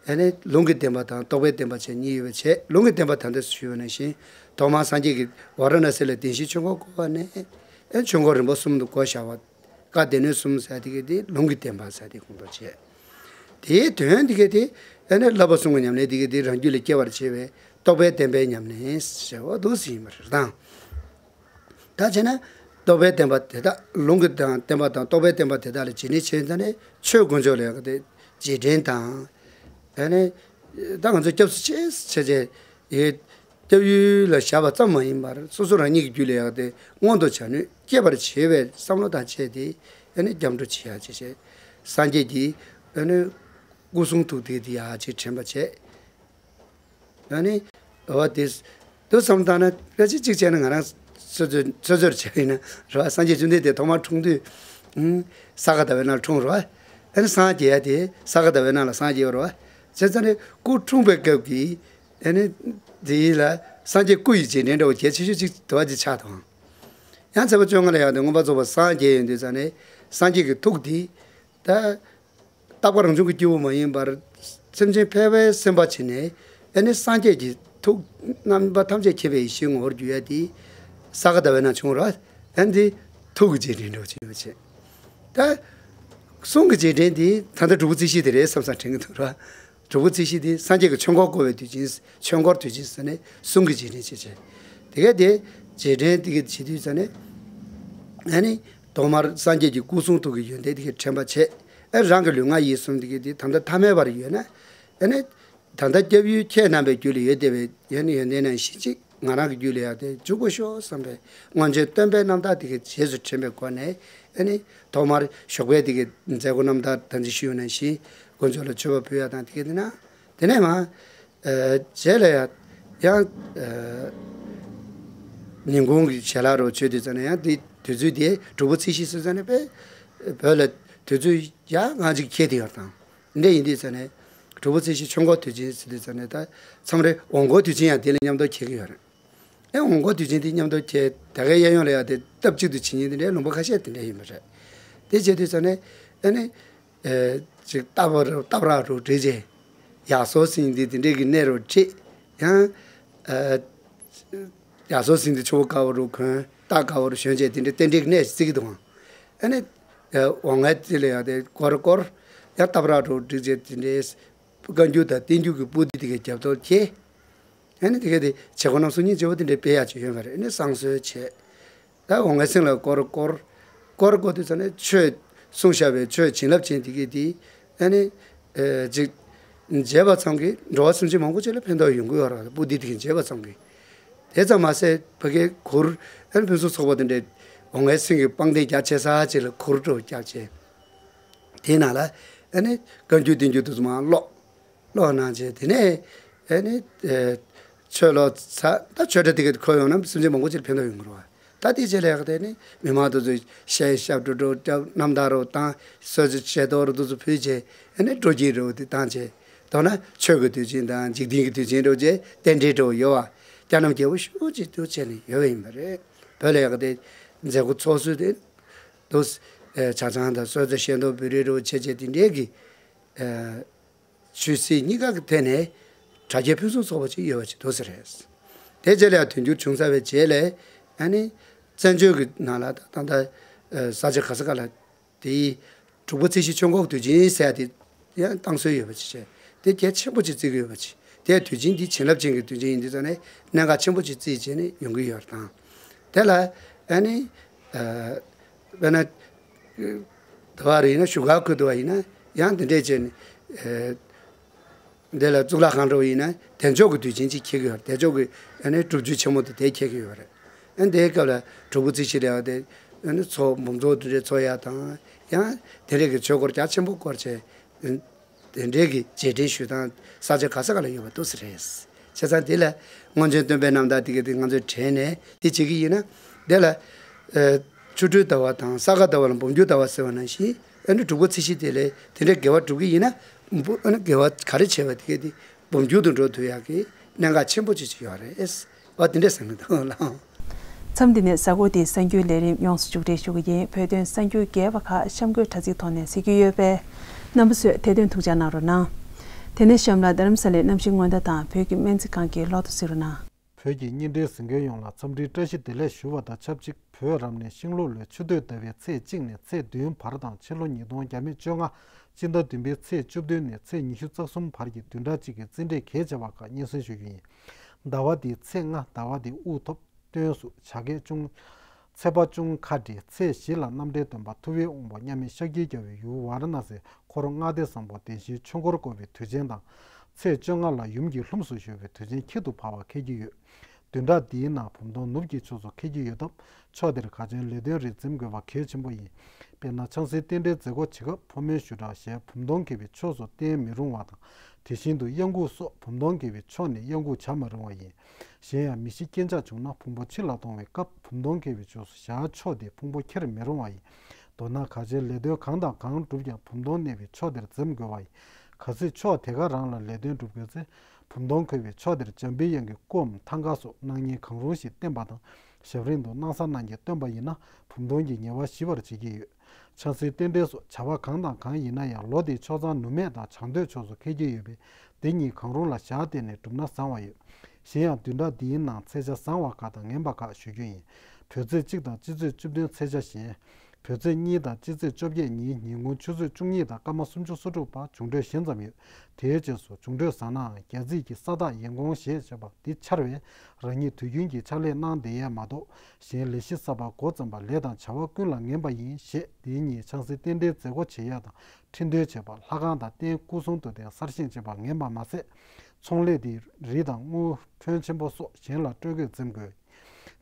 ཨ་ནི་ལུང་གི་བསྟན་པ་དང་རྟོགས་པའི་བསྟན་པ་བྱས་གཉིས་ཡོད་པ་བྱས། ལུང་གི་བསྟན་པ་ད་ལྟ་ཞུས་པ་ནང་བཞིན་ཐོག་མར་སངས་རྒྱས་ཀྱིས་ཝཱ་ར་ཎ་སི་ལ་བདེན་བཞིའི་ཆོས་འཁོར་བསྐོར་བ་ནས་ཨ་ཆོས་འཁོར་རིམ་པ་གསུམ་དུ་བསྐོར་བཞག་པ། བཀའ་སྡེ་སྣོད་གསུམ་ཟེར་དེ་ག་དེ་ལུང་གི་བསྟན་པ་ཟེར་དེ་ཁོང་དུ་བྱས། དེའི་དོན་དེ་ག་དེ་ཨ་ནི་བསླབ་པ་གསུམ་གྱི་ཉམས་ལེན་དེ་ག་དེ་རང་རྒྱུད་ལ་སྐྱེ་བར་བྱེད་པའི་རྟོགས་པའི་བསྟན་པའི་ཉམས་ལེན་ཟེར་བ་འདུག་ཟིན་པ་རེད་དང་། ད་བྱས་ན་རྟོགས་པའི་བསྟན་པ་དེ་དག་ལུང་གི་དང་བསྟན་པ་དང་རྟོགས་པའི་བསྟན་པ་དེ་དག་ལ་རྗེས་དྲན་བྱས་ཙང་ནས་ཆོས་དཀོན་མཆོག་ལ་ཡང་དེ་རྗེས་དྲན་དང་། ཨ་ནི་ད་ང་ཚོ་སྐྱབས་སུ་མཆི་བྱས་བྱས་ཡོད། སྐྱབས་ཡུལ་ལ་བཞག་པ་ཙམ་མ་ཡིན་པར་སོ་སོ་རང་ཉིད་ཀྱི་རྒྱུད་ལ་ཡང་དེ་མངོན་དུ་བྱ་ནུས་སྐྱེད་པར་བྱེད་པའི་བསམ་བློ་དང་བཅས་ཏེ་ཨ་ནི་སྐྱབས་འགྲོ་བྱེད་ཡག་བྱས་བྱས་སངས་རྒྱས་ཀྱི་ཨ་ནི་སྐུ་གསུང་ཐུགས་དེ་དེ་ཡག་ཅིག་དྲན་པ་བྱས། ཨ་ནི། འོ་དེ། དུ་བསམ་བཏང་ན་ཕལ་ཆེར་གཅིག་བྱས་ན་ང་རང་ཚོད་ཚོད་ཚོད་ཚོད་བྱས་ཡིན་ན་རེད་བ། སངས་རྒྱས་བཅོམ་ལྡན་འདས་ཐོག་མར་འཁྲུངས་དུས། ཨུམ། ས་ག་ཟླ་བའི་ནང་འཁྲུངས་རེད་བ། ཨ་ནི་སངས་རྒྱས་ཡ་དེ་ས་ག་ཟླ་བའི་ནང་ལ་སངས་རྒྱས་རེད་བ། བྱས་ཙང་ནི་སྐུ་འཁྲུངས་པའི་སྐབས་ཀྱི། ཨ་ནི། དེ་ཡིན་ལ་སངས་རྒྱས་སྐུ་ཡི་རྗེས་དྲན་འདྲ་བོ་གལ་ཆེ་ཤོས་གཅིག་དུ་བ་གཅིག་ཆགས་དང་། ཡང་ཚེས་པ་བཅོ་ལྔ་ལ་ཡང་དེ་མངོན་པར་རྫོགས་པར་སངས་རྒྱས་ཡོང་དུས་ཙང་ནི་སངས་རྒྱས་ཀྱི་ཐུགས་དེ། ད། རྟག་པ་རང་བྱུང་གི་སྐྱེས་བུ་མ་ཡིན་པར། སེམས་ཅན་ཕལ་པའི་སེམས་པ་བྱས་ནས། ཨ་ནི་སངས་རྒྱས་ཀྱི་ཐུགས་རྣམ་པ་ཐམས་ཅད་མཁྱེན་པའི་ཡེ་ཤེས་ངོ་བོར་གྱུར་ཡ་དེ། ས་ག་ཟླ་བའི་ནང་བྱུང་ར། ཨ་ནི་ཐུགས་ཀྱི་རྗེས་དྲན་འདྲ་བོ་བྱས་ཡོད་པ་བྱས། ད། གསུང་གི་རྗེས་དྲན་དེ་ད་ལྟ་དྲུག་པ་རྩིས་གཞི་དེ་རེད་བསམ་བསམ་དྲན་གྱི་འདུག་ར། དྲུག་པ་རྩིས་གཞི་དེ་སངས་རྒྱས་ཀྱི་ཆོས་འཁོར་བསྐོར་བའི་དུས་ཆེན། ཆོས་འཁོར་དུས་ཆེན་ཟེར་ནས་གསུང་གི་རྗེས་དྲན་བྱེད་བྱས། དེ་ག་དེ་རྗེས་དྲན་དེ་ག་བྱེད་དུས་ཙང་ནས། ཨ་ནི། ཐོག་མར་སངས་རྒྱས་ཀྱི་སྐུ་གསུང་ཐུགས་ཀྱི་ཡོན་ཏན་དེ་ག་དྲན་པ་བྱས། ཨ་རང་གི་ལུས་ངག་ཡིད་གསུམ་དེ་ག་དེ་ད་ལྟ་ཐ་མལ་པར་ཡོད་ན། ཨ་ནི། ད་ལྟ་སྐྱབས་ཡུལ་ཁྱེད་རྣམ་པའི་རྒྱུད་ལ་ཡོད་བསྡད་པའི་ཡོན་ཡོན་ཏན་ནང་བཞིན་ཅིག་ང་རང་གི་རྒྱུད་ལ་ཡང་དེ་འཇུག་དགོས་ཤོག་བསམ་པའི་སྔོན་བྱོན་སྟོན་པའི་རྣམ་ཐར་དེ་ག་རྗེས་སུ་དྲན་པའི་སྒོ་ནས། ཨ་ནི། ཐོག་མར་ཞོགས་པའི་དེ་ག་མཛད་སྒོ་རྣམ་ཐར་ད་ཅི་ཞུས་ནང་བཞིན་དཀོན་མཆོག་ལ་མཆོད་པ་ཕུལ་ཡ་དང་དེ་ག་དེ་ན། དེ་ནས་མ། ཨ་རྗེས་ལ་ཡང་། ཡང་། ཨ་ཉིན་གུང་གི་ཞལ་ལག་རོ་མཆོད་དུས་ཙམ་ནས་ཡང་དེ་དུས་ཚོད་དེ་དྲུག་པ་རྩིས་གཞི་ཟེར་ཙམ་ནས་དཔེ་བོད་ལ་དུས་ཚོད་ཡག་ང་ཅིག་ཁེལ་དེ་ཡོད་དང་། འདྲ་ཡིན་དུས་ཙམ་ནས་དྲུག་པ་རྩིས་གཞི་ཆོས་འཁོར་དུས་ཆེན་ཟེར་དུས་ཙམ་ནས་ད་མཚམས་རེ་འོང་སྐོར་དུས་ཆེན་ཡང་དེ་ལ་མཉམ་དུ་འཁེལ་གི་ཡོད་རེད། ཨེ་འོང་སྐོར་དུས་ཆེན་དེ་མཉམ་དུ་འཁེལ་ད་གའི་གཡས་གཡོན་ལ་ཡང་དེ་སྟབས་གཅིག་ཏུ་བྱེད་མཁན་དེ་འདྲའི་ལུང་པ་ཁ་ཤས་དེ་འདྲ་ཡིན་པ་རེད། དེ་བྱེད་དུས་ཙམ་ནས་ཨ་ནི། ཨེ་ཅིག་རྟ་བ་རུ་རྟ་བྲག་རུ་བསྒྲིགས་རྗེས། ཡར་སོང་ཟིན་དེ་དེ་འདྲའི་གི་གནས་རུ་ཁྲིད། ཡང་། ཨ་ཡར་སོང་ཟིན་དེ་ཆུ་བོ་དཀར་པོ་རུ་གོན། རྟ་དཀར་པོ་རུ་ཞོན་བྱས་དེ་འདྲའི་རྟེན་འབྲེལ་གྱི་གནས་ཤིག་བརྩི་གི་འདུག་ཨང་། ཨ་ནི། ཨ་འོང་ངས་དེ་ལ་ཡང་དེ་སྐོར་སྐོར། ཡང་རྟ་བྲག་རུ་བསྒྲིགས་རྗེས་དེ་འདྲའི་བཀའ་འགྱུར་དང་བསྟན་འགྱུར་གྱི་པོ་ཏི་དེ་གའི་རྒྱབ་ཐོག་འཁྱེར། ཨ་ནི་དེ་ག་དེ་བྱེད་སྒོ་རྣམ་གསུམ་སྙིང་རྗེ་བོ་དེ་འདྲའི་སྤེལ་ཡག་ཅིག་ཡོད་པ་རེད། ཨ་ནི་བསང་གསོལ་བྱས། ད་འོང་ངས་སེང་ལ་སྐོར་སྐོར། སྐོར་སྐོར་དུས་ཙམ་ནས་ཆོས་གསུངས་བཞག་པའི་ཆོས་བྱིན་རླབས་ཅན་དེ་གའི་དེ་ཨ་ནི་ཨེ་ཅིག་མཇལ་བ་ཙམ་གྱིས་འགྲོ་བ་སེམས་ཅན་མང་པོ་ཅིག་ལ་ཕན་ཐོགས་ཡོང་གི་ཡོད་རེད། པོ་ཏི་དེ་གའི་མཇལ་བ་ཙམ་གྱིས། དེ་ཙམ་མ་ཟད་ཕ་གིའི་གུར་ཨ་ནི་ཕུན་སུམ་ཚོགས་པ་དེ་འདྲའི་འོང་ངས་སེང་གི་པང་གདན་རྒྱ་ཆེ་ས་ཅིག་ལ་གུར་དྲོ་རྒྱག་བྱས། དེའི་ནང་ལ་ཨ་ནི་བཀའ་འགྱུར་བསྟན་འགྱུར་དེ་ཚོ་མར་ཀློག་ཀློག་གནང་བྱས་དེ་ནས་ཨ་ནི་ཨེ་ཆོས་ཀློག་ཚར། ད་ཆོས་གྲྭ་དེ་ག་འཁོད་ཡོང་ན་སེམས་ཅན་མང་པོ་ཅིག་ཕན་ཐོགས་ཡོང་གི་རེད་བ། ད་དེ་རྗེས་ལ་ཡག་དེ་ནི་མི་མང་དེ་ཚོས་གཞས་ཞབས་བྲོ་བྲོ་རྒྱབ། རྣམ་ཐར་རོ་བཏང་། གསོལ་ཚིགས་ཞལ་ཏོག་རོ་དེ་ཚོ་ཕུལ་བྱས་ཨ་ནི་སྤྲོ་སྐྱིད་རོ་དེ་བཏང་བྱས། མདོར་ན་ཆོས་ཀྱི་དུས་ཆེན་དང་འཇིག་རྟེན་གྱི་དུས་ཆེན་རོ་བྱས་རྟེན་འབྲེལ་འགྲོ་ཡོད་བ། སྐྱ་ནམ་རྒྱལ་པོ་ཤུགས་ཅིག་ཏུ་བྱས་ནས་ཡོད་པ་ཡིན་པ་རེད། བོད་ལ་ཡག་དེ་མཛད་སྒོ་ཚོགས་སྲོལ་དེ་འདུག་ཆ་ཚང་དང་གསོལ་ཚིགས་ཞལ་ཏོག་འབུལ་རེས་རོ་བྱས་བྱས་དེ་འདྲའི་གི་ཆོས་སྲིད་གཉིས་ཀ་གི་ཐད་ནས་དྲ་རྒྱའི་ཕུན་སུམ་ཚོགས་པ་ཅིག་ཡོད་པ་ཅིག་འདུག་ས་རེད། དེ་རྗེས་ལ་ཡང་དུས་འགྱུར་བྱུང་ཚར་བའི་རྗེས་ལ་ ཨ་ནི་བཙན་བྱོལ་གྱི་ནང་ལ་ད་ད་ལྟ་ས་ཆ་ག་ས་ག་ལ་དེའི་དྲུག་པ་ཚེས་བཞི་ཆོས་འཁོར་དུས་ཆེན་ཟེར་ཡ་དེ་ཡང་བཏང་སྲོལ་ཡོད་པ་ཅིག་བྱས། དེ་གལ་ཆེན་པོ་ཅིག་བརྩི་གི་ཡོད་པ་ཅིག་དེ་དུས་ཆེན་འདི་བྱིན་རླབས་ཅན་གྱི་དུས་ཆེན་ཡིན་དུས་ཙང་ནས་གནད་འགག་ཆེན་པོ་ཅིག་བརྩིས་བྱས་ནས་ཡོང་གི་ཡོད་རེད་དང་། དེ་ལ་ཨ་ནི་དཔེར་ན་ད་བར་ཡིན་ན་བཞུགས་སྒར་ཁུལ་དུ་བ་ཡིན་ན་ཡང་དེ་འདྲས་བྱས་ནས། འདི་ལ་གཙུག་ལག་ཁང་འགྲོ་བ་ཡིན་ན་བདེ་མཆོག་གི་དུས་ཆེན་གཅིག་འཁེལ་གྱི་ཡོད་རེད། བདེ་མཆོག་གི་ཨ་ནི་སྒྲུབ་བརྒྱུད་ཆེན་མོ་དེ་དེ་འཁེལ་གྱི་ཡོད་རེད། ཨ་ནི་དེའི་སྐབས་ལ་དྲུག་པ་ཚེས་བཞི་ལ་ཡང་དེ་ཨ་ནི་ཚོགས་འབུམ་ཚོགས་དེ་འདྲའི་ཚོགས་ཡ་དང་ཡང་དེ་འདྲའི་གི་ཆོས་འཁོར་རྒྱ་ཆེན་པོ་བསྐོར་བྱས་དེ་འདྲའི་གི་རྗེས་དྲན་ཞུ་སྟངས་ས་ཆ་ག་ས་ག་ལ་ཡོད་པ་འདུག་ས་རེད། བྱས་ཙང་དེ་ལ་སྔོན་བྱོན་སྟོན་པའི་རྣམ་ཐར་དེ་ག་དེ་ང་ཚོས་དྲན་ནས་དེ་བྱེད་ཀྱི་ཡིན་ན་དེ་ལ་ཆོ་འཕྲུལ་ཟླ་བ་དང་ས་ག་ཟླ་བ་ལ་འབུམ་འགྱུར་ཟླ་བ་ཟེར་བ་ནང་བཞིན་ཨ་ནི་དྲུག་པ་ཚེས་བཞི་དེ་ལས་དེ་འདྲའི་དགེ་བ་སྒྲུབ་ཀྱི་ཡིན་ན་འབུ་ཨ་ནི་དགེ་བ་ག་རེ་བྱས་པ་དེ་ག་དེ་འབུམ་འགྱུར་དུ་འགྲོ་ཐུབ་ཡག་གི་གནད་འགག་ཆེན་པོ་ཅིག་ཅིག་ཡོད་རེད། ཨོ་དེ་འདྲས་ཟེར་གི་འདུག་ལགས། མཚམས་འདི་ནས་གཟའ་འཁོར་འདིའི་གསར་འགྱུར་ལས་རིམ་ཡོངས་སུ་མཇུག་སྒྲིལ་ཞུ་གི་ཡིན། བོད་དོན་གསར་འགྱུར་རྒྱས་པ་ཁག་གཤམ་འཁོད་དྲ་ཚིགས་ཐོག་ནས་གཟིགས་རྒྱུ་ཡོད་པས། རྣམ་པ་ཚོས་དེ་དོན་ཐུགས་འཇགས་གནང་རོགས་གནང་། དེ་ནས་གཤམ་ལ་རྡ་རམ་ས་ལའི་གནམ་གཤིས་སྔོན་བརྡ་དང་བོད་ཀྱི་སྨན་རྩིས་ཁང་གི་ལོ་ཐོ་གཟིགས་རོགས་གནང་། བོད་ཀྱི་བརྙན་འཕྲིན་གཟིགས་མཁན་ཡོངས་ལ་འཚམས་འདྲིའི་བཀྲ་ཤིས་བདེ་ལེགས་ཞུ་བ་དང་ཆབས་ཅིག་བོད་རབ་གནས་ཤིང་ལུག་ལོའི་ཆུ་སྟོད་ཟླ་བའི་ཚེས་གཅིག་ནས་ཚེས་བདུན་བར་དང་ཕྱི་ལོ་ཉིས་སྟོང་བརྒྱ་མེད་བཅོ་ལྔ་སྤྱི་ཟླ་བདུན་པའི་ཚེས་བཅུ་བདུན་ནས་ཚེས་ཉི་ཤུ་རྩ་གསུམ་བར་གྱི་བདུན་ཕྲག་གཅིག་གི་རྩིས་འབྲས་གལ་ཆེ་བ་ཁག་སྙན་སེང་ཞུ་རྒྱུ་ཡིན། ཟླ་བ་འདིའི་ཚེས་ལྔ་ཟླ་བ་འདིའི་དབུགས་ཐོབ། སྟོན་གཟུགས་བྱ་སྐད་ཅུང་། ཚེས་པ་ཅུང་ཁ་བྲལ། ཚེས་བཞི་ལ་རྣམ་འདྲེན་སྟོན་པ་ཐུབ་པའི་དབང་པོ་མཉམ་མེད་ཤཱཀྱའི་རྒྱལ་པོའི་ཡུལ་ཝཱ་ར་ཎ་སིའི་འཁོར་ལྔ་སྡེ་བཟང་པོ་བདེན་བཞིའི་ཆོས་འཁོར་བསྐོར་བའི་དུས་ཆེན་དང་། ཚེས་བཅོ་ལྔ་ལ་ཡུམ་གྱི་ལྷུམས་སུ་ཞུགས་པའི་དུས་ཆེན་ཁྱད་དུ་འཕགས་པ་འཁེལ་གྱི་ཡོད། བདུན་ཕྲག་འདིའི་ནང་བུམ་སྟོང་ནུབ་ཀྱི་ཕྱོགས་སུ་འཁེལ་གྱི་ཡོད་སྟབས་ཕྱོགས་དེར་གལ་ཆེན་ལས་དོན་རིགས་འཛེམ་དགོས་པ་གལ་ཆེན་པོ་ཡིན། དཔེར་ན་ཆང་སའི་རྟེན་འབྲེལ་མཛད་སྒོ་བྱེད་སྐབས་ཕོ་མོའི་ཞུ་དག་ཞལ་བུམ་སྟོང་འཁེལ་བའི་ཕྱོགས་སུ་བསྟན་མི་རུང་བ་དང་། དེ་བཞིན་དུ་གཡང་འགུགས་སོགས་བུམ་སྟོང་འཁེལ་བའི་ཕྱོགས་ནས་གཡང་འགུགས་བྱ་མི་རུང་བ་ཡིན། གཞན་ཡང་མི་ཤི་རྐྱེན་ཆག་བྱུང་ན་ཕུང་པོ་ཕྱི་ལ་གཏོང་བའི་སྐབས་བུམ་སྟོང་འཁེལ་བའི་ཕྱོགས་སུ་ཞལ་ཕྱོགས་དེ་ཕུང་པོ་འཁྱེར་མི་རུང་བ་ཡིན། མདོར་ན་གལ་ཆེའི་ལས་དོན་གང་དང་གང་བསྒྲུབ་ཀྱང་བུམ་སྟོང་གནས་པའི་ཕྱོགས་དེར་འཛེམ་དགོས་པ་ཡིན། གལ་སྲིད་ཕྱོགས་དེ་ག་རང་ལ་ལས་དོན་སྒྲུབ་དགོས་ཚེ་བུམ་སྟོང་འཁོལ་བའི་ཕྱོགས་དེར་འཇམ་པའི་དབྱངས་ཀྱི་སྐུའམ་ཐང་ག་སོགས་སྣང་བརྙན་གང་རུང་ཞིག་བསྟན་པ་དང་ཞབས་རིམ་དུ་སྣང་གསལ་རྣམ་རྒྱལ་བཏོན་པ་ཡིན་ན་བུམ་སྟོང་གི་ཉེས་པ་ཞི་བར་བྱེད་ཀྱི་ཡོད། ཆང་སའི་རྟེན་འབྲེལ་སོགས་བྱ་བ་གང་དང་གང་ཡིན་ན་ཡང་ལོ་དེའི་ཕྱོགས་མཚམས་ནུབ་སྨད་དང་བྱང་སྟོད་ཕྱོགས་སུ་འཁེལ་གྱི་ཡོད་པས་འདི་གཉིས་གང་རུང་ལ་ཞལ་བལྟས་ནས་བསྒྲུབས་ན་བཟང་བ་ཡོད། གཞན་ཡང་བདུན་ཕྲག་འདིའི་ནང་ཚེས་ཆ་བཟང་བ་ཁག་དང་ངན་པ་ཁག་ཞུ་རྒྱུ་ཡིན། བོད་ཚེས་གཅིག་དང་སྤྱི་ཚེས་བཅུ་བདུན་ཚེས་ཆ་ཞན། བོད་ཚེས་གཉིས་དང་སྤྱི་ཚེས་བཅོ་བརྒྱད་ཉིན་ཉིན་གུང་ཆུ་ཚོད་བཅུ་གཉིས་དང་སྐར་མ་སུམ་ཅུ་སོ་དྲུག་བར་འབྱུང་འཕྲོད་ཞན་ཙམ་ཡོད། དེའི་རྗེས་སུ་འབྱུང་འཕྲོད་བཟང་ནའང་རྒྱལ་རྩིས་ཀྱི་ས་བདག་ཡིན་གོང་ཞེས་བྱ་བ་འདི་འཆར་བས་རང་ཉིད་དུས་རྒྱུན་གྱི་ཕྱག་ལས་གནང་བསྡད་ཡས་མ་གཏོགས་གཞན་ལས་གཞི་གསར་པ་འགོ་བརྩམས་པ་ལས་དང་བྱ་བ་ཀུན་ལ་ངན་པ་ཡིན་ཞེས་འདིའི་ཉིན་ཆང་སའི་རྟེན་འབྲེལ་མཛད་སྒོ་བྱེད་ཡས་དང་ཁྲི་འདོན་བྱེད་པ་ལྷ་ཁང་དང་རྟེན་སྐུ་གསུང་ཐུགས་རྟེན་གསར་བཞེངས་བྱེད་པ་ངན་པ་མ་ཟད། ཚོང་ལས་དེའི་རིགས་དང་དངུལ་ཕོན་ཆེན་པོ་སོགས་གཞན་ལ་སྤྲོད་དགོས་འཛེམ་དགོས།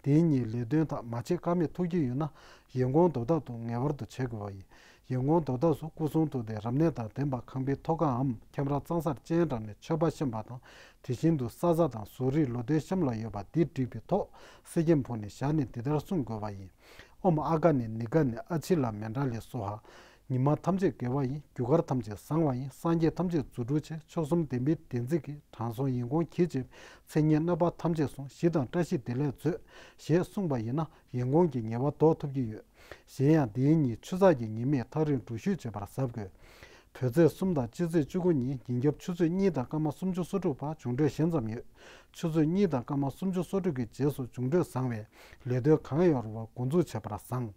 དེའི་ཉིན་ལས་དོན་དག་མ་བྱེད་ཀ་མེད་ཐུག་གི་ཡོད་ན་ཡིན་གོང་དོ་བདག་ཏུ་ངེས་པར་དུ་བྱེད་དགོས་པ་ཡིན། ཡིན་གོང་དོ་བདག་སུ་སྐུ་གསུང་ཐུགས་རྟེན་རབ་གནས་དང་ལྡན་པ་ཁང་པའི་ཐོག་ཁའམ་ཁྱམས་ར་གཙང་སར་སྤྱན་དྲངས་ནས་མཆོད་པ་བཤམས་པ་དང་དེ་བཞིན་དུ་ས་བཟའ་དང་བཟོ་རིགས་ལོ་ཟླའི་གཤམ་ལ་ཡོད་པ་འདི་བསྒྲིགས་པའི་ཐོག་གསེར་སྐྱེམས་ཕུལ་ནས་ཞལ་ནས་འདི་ལྟར་གསུང་དགོས་པ་ཡིན། ཨོཾ་ཨ་ག་ནེ་ནི་ག་ནེ་ཨ་ཕྱི་ལ་མེ་འདྲ་ལེ་སྭཱ་ཧཱ། ཉི་མ་ཐམས་ཅད་དགེ་བ་ཡིན། རྒྱུ་སྐར་ཐམས་ཅད་བཟང་བ་ཡིན། སངས་རྒྱས་ཐམས་ཅད་རྫུ་འཕྲུལ་ཆེ། མཆོག་གསུམ་བདེན་པའི་བདེན་ཚིག་གིས། དྲང་སྲོང་ཡིན་གོང་གིས་བྱས། མཚན་ཉིད་གནོད་པ་ཐམས་ཅད་སོང་། ཞི་དང་བཀྲ་ཤིས་བདེ་ལེགས་མཛོད། ཞེས་གསུངས་པ་ཡིན་ན་ཡིན་གོང་གི་ཉེས་པ་ཟློག་ཐུབ་ཀྱི་ཡོད། གཞན་ཡང་འདིའི་ཉིན་ཆུ་ཚགས་ཀྱི་ཉི་མས་ཐག་རིང་འགྲུལ་བཞུད་བྱེད་པར་གཟབ་དགོས། བོད་ཚེས་གསུམ་དང་སྤྱི་ཚེས་བཅུ་དགུ་ཉིན་ཉིན་རྒྱབ་ཆུ་ཚོད་གཉིས་དང་སྐར་མ་སུམ་ཅུ་སོ་དྲུག་བར་འབྱུང་འཕྲོད་ཞན་ཙམ་ཡོད། ཆུ་ཚོད་གཉིས་དང་སྐར་མ་སུམ་ཅུ་སོ་དྲུག་གི་རྗེས་སུ་འབྱུང་འཕྲོད་བཟང་བས་ལས་དོན་གང་ཡང་རུང་བ་འགོ་འཛུགས་བྱེད་པར་བཟང་།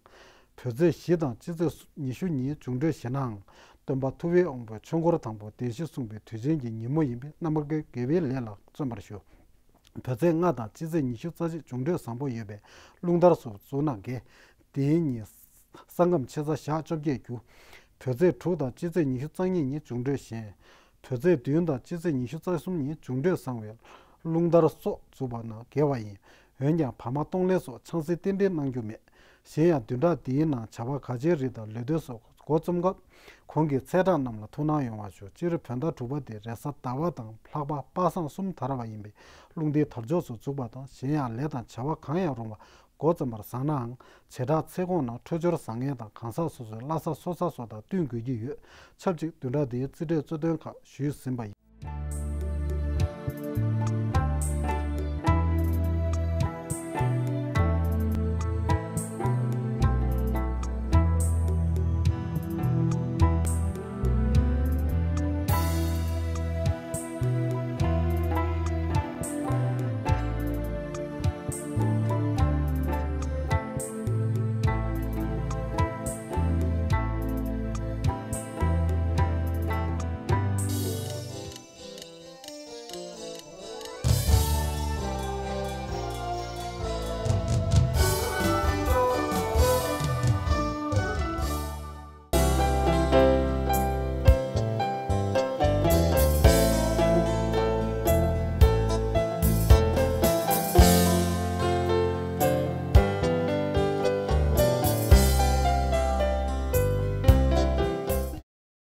བོད་ཚེས་བཞི་དང་སྤྱི་ཚེས་ཉི་ཤུ་ཉིན་འབྱུང་འཕྲོད་ཞན་ནའང་། སྟོན་པ་ཐུབ་པའི་དབང་པོས་ཆོས་འཁོར་དང་པོ་བདེན་བཞི་གསུངས་པའི་དུས་ཆེན་གྱི་ཉིན་མོ་ཡིན་པས་རྣམ་པ་དགེ་བའི་ལས་ལ་བརྩོན་པར་ཞུ། བོད་ཚེས་ལྔ་དང་སྤྱི་ཚེས་ཉི་ཤུ་རྩ་གཅིག་འབྱུང་འཕྲོད་བཟང་པོ་ཡོད་པས་རླུང་དར་སོགས་བཙུགས་ན་དགེ། དེའི་ཉིན་ས་ཁམས་ཆེ་ས་ཞག་བཅོ་བརྒྱད་རྒྱུ། བོད་ཚེས་དྲུག་དང་སྤྱི་ཚེས་ཉི་ཤུ་རྩ་གཉིས་ཉིན་འབྱུང་འཕྲོད་ཞན། བོད་ཚེས་བདུན་དང་སྤྱི་ཚེས་ཉི་ཤུ་རྩ་གསུམ་ཉིན་འབྱུང་འཕྲོད་བཟང་བས་རླུང་དར་སོགས་བཙུགས་པ་ན་དགེ་བ་ཡིན། འོན་ཀྱང་བར་མ་གཏོང་ལེན་སོགས་ཆང་སའི་རྟེན་འབྲེལ་གནང་རྒྱུ་མེད། གཞན་ཡང་བདུན་ཕྲག་འདིའི་ནང་བྱ་བ་གལ་ཆེའི་རིགས་དང་ལས་དོན་སོགས་འགོ་རྩོམ་སྐབས་གོང་གི་ཚེས་གྲངས་རྣམས་ལ་ཐུགས་སྣང་ཡོང་བར་ཞུ། སྤྱིར་བོད་ཟླ་དྲུག་པ་དེ་རེས་གཟའ་ཟླ་བ་དང་ལྷག་པ་པ་སངས་གསུམ་དར་བ་ཡིན་པས་རླུང་རྟའི་དར་ལྕོག་སོགས་འཛུགས་པ་དང་གཞན་ཡང་ལས་དང་བྱ་བ་གང་ཡང་རུང་བ་འགོ་རྩོམ་པར་བཟང་ནའང་བྱེ་བྲག་ཚེས་གོང་ནང་འཕྲོད་སྦྱོར་བཟང་ངན་དང་གང་ཟག་སོ་སོའི་བླ་གཟའ་སོ་གཟའ་སོགས་དང་བསྟུན་དགོས་ཀྱི་ཡོད། ཆབས་ཅིག་བདུན་ཕྲག་འདིའི་རྩིས་འབྲས་རྩོད་དོན་ཁག་ཞུས་ཟིན་པ་ཡིན།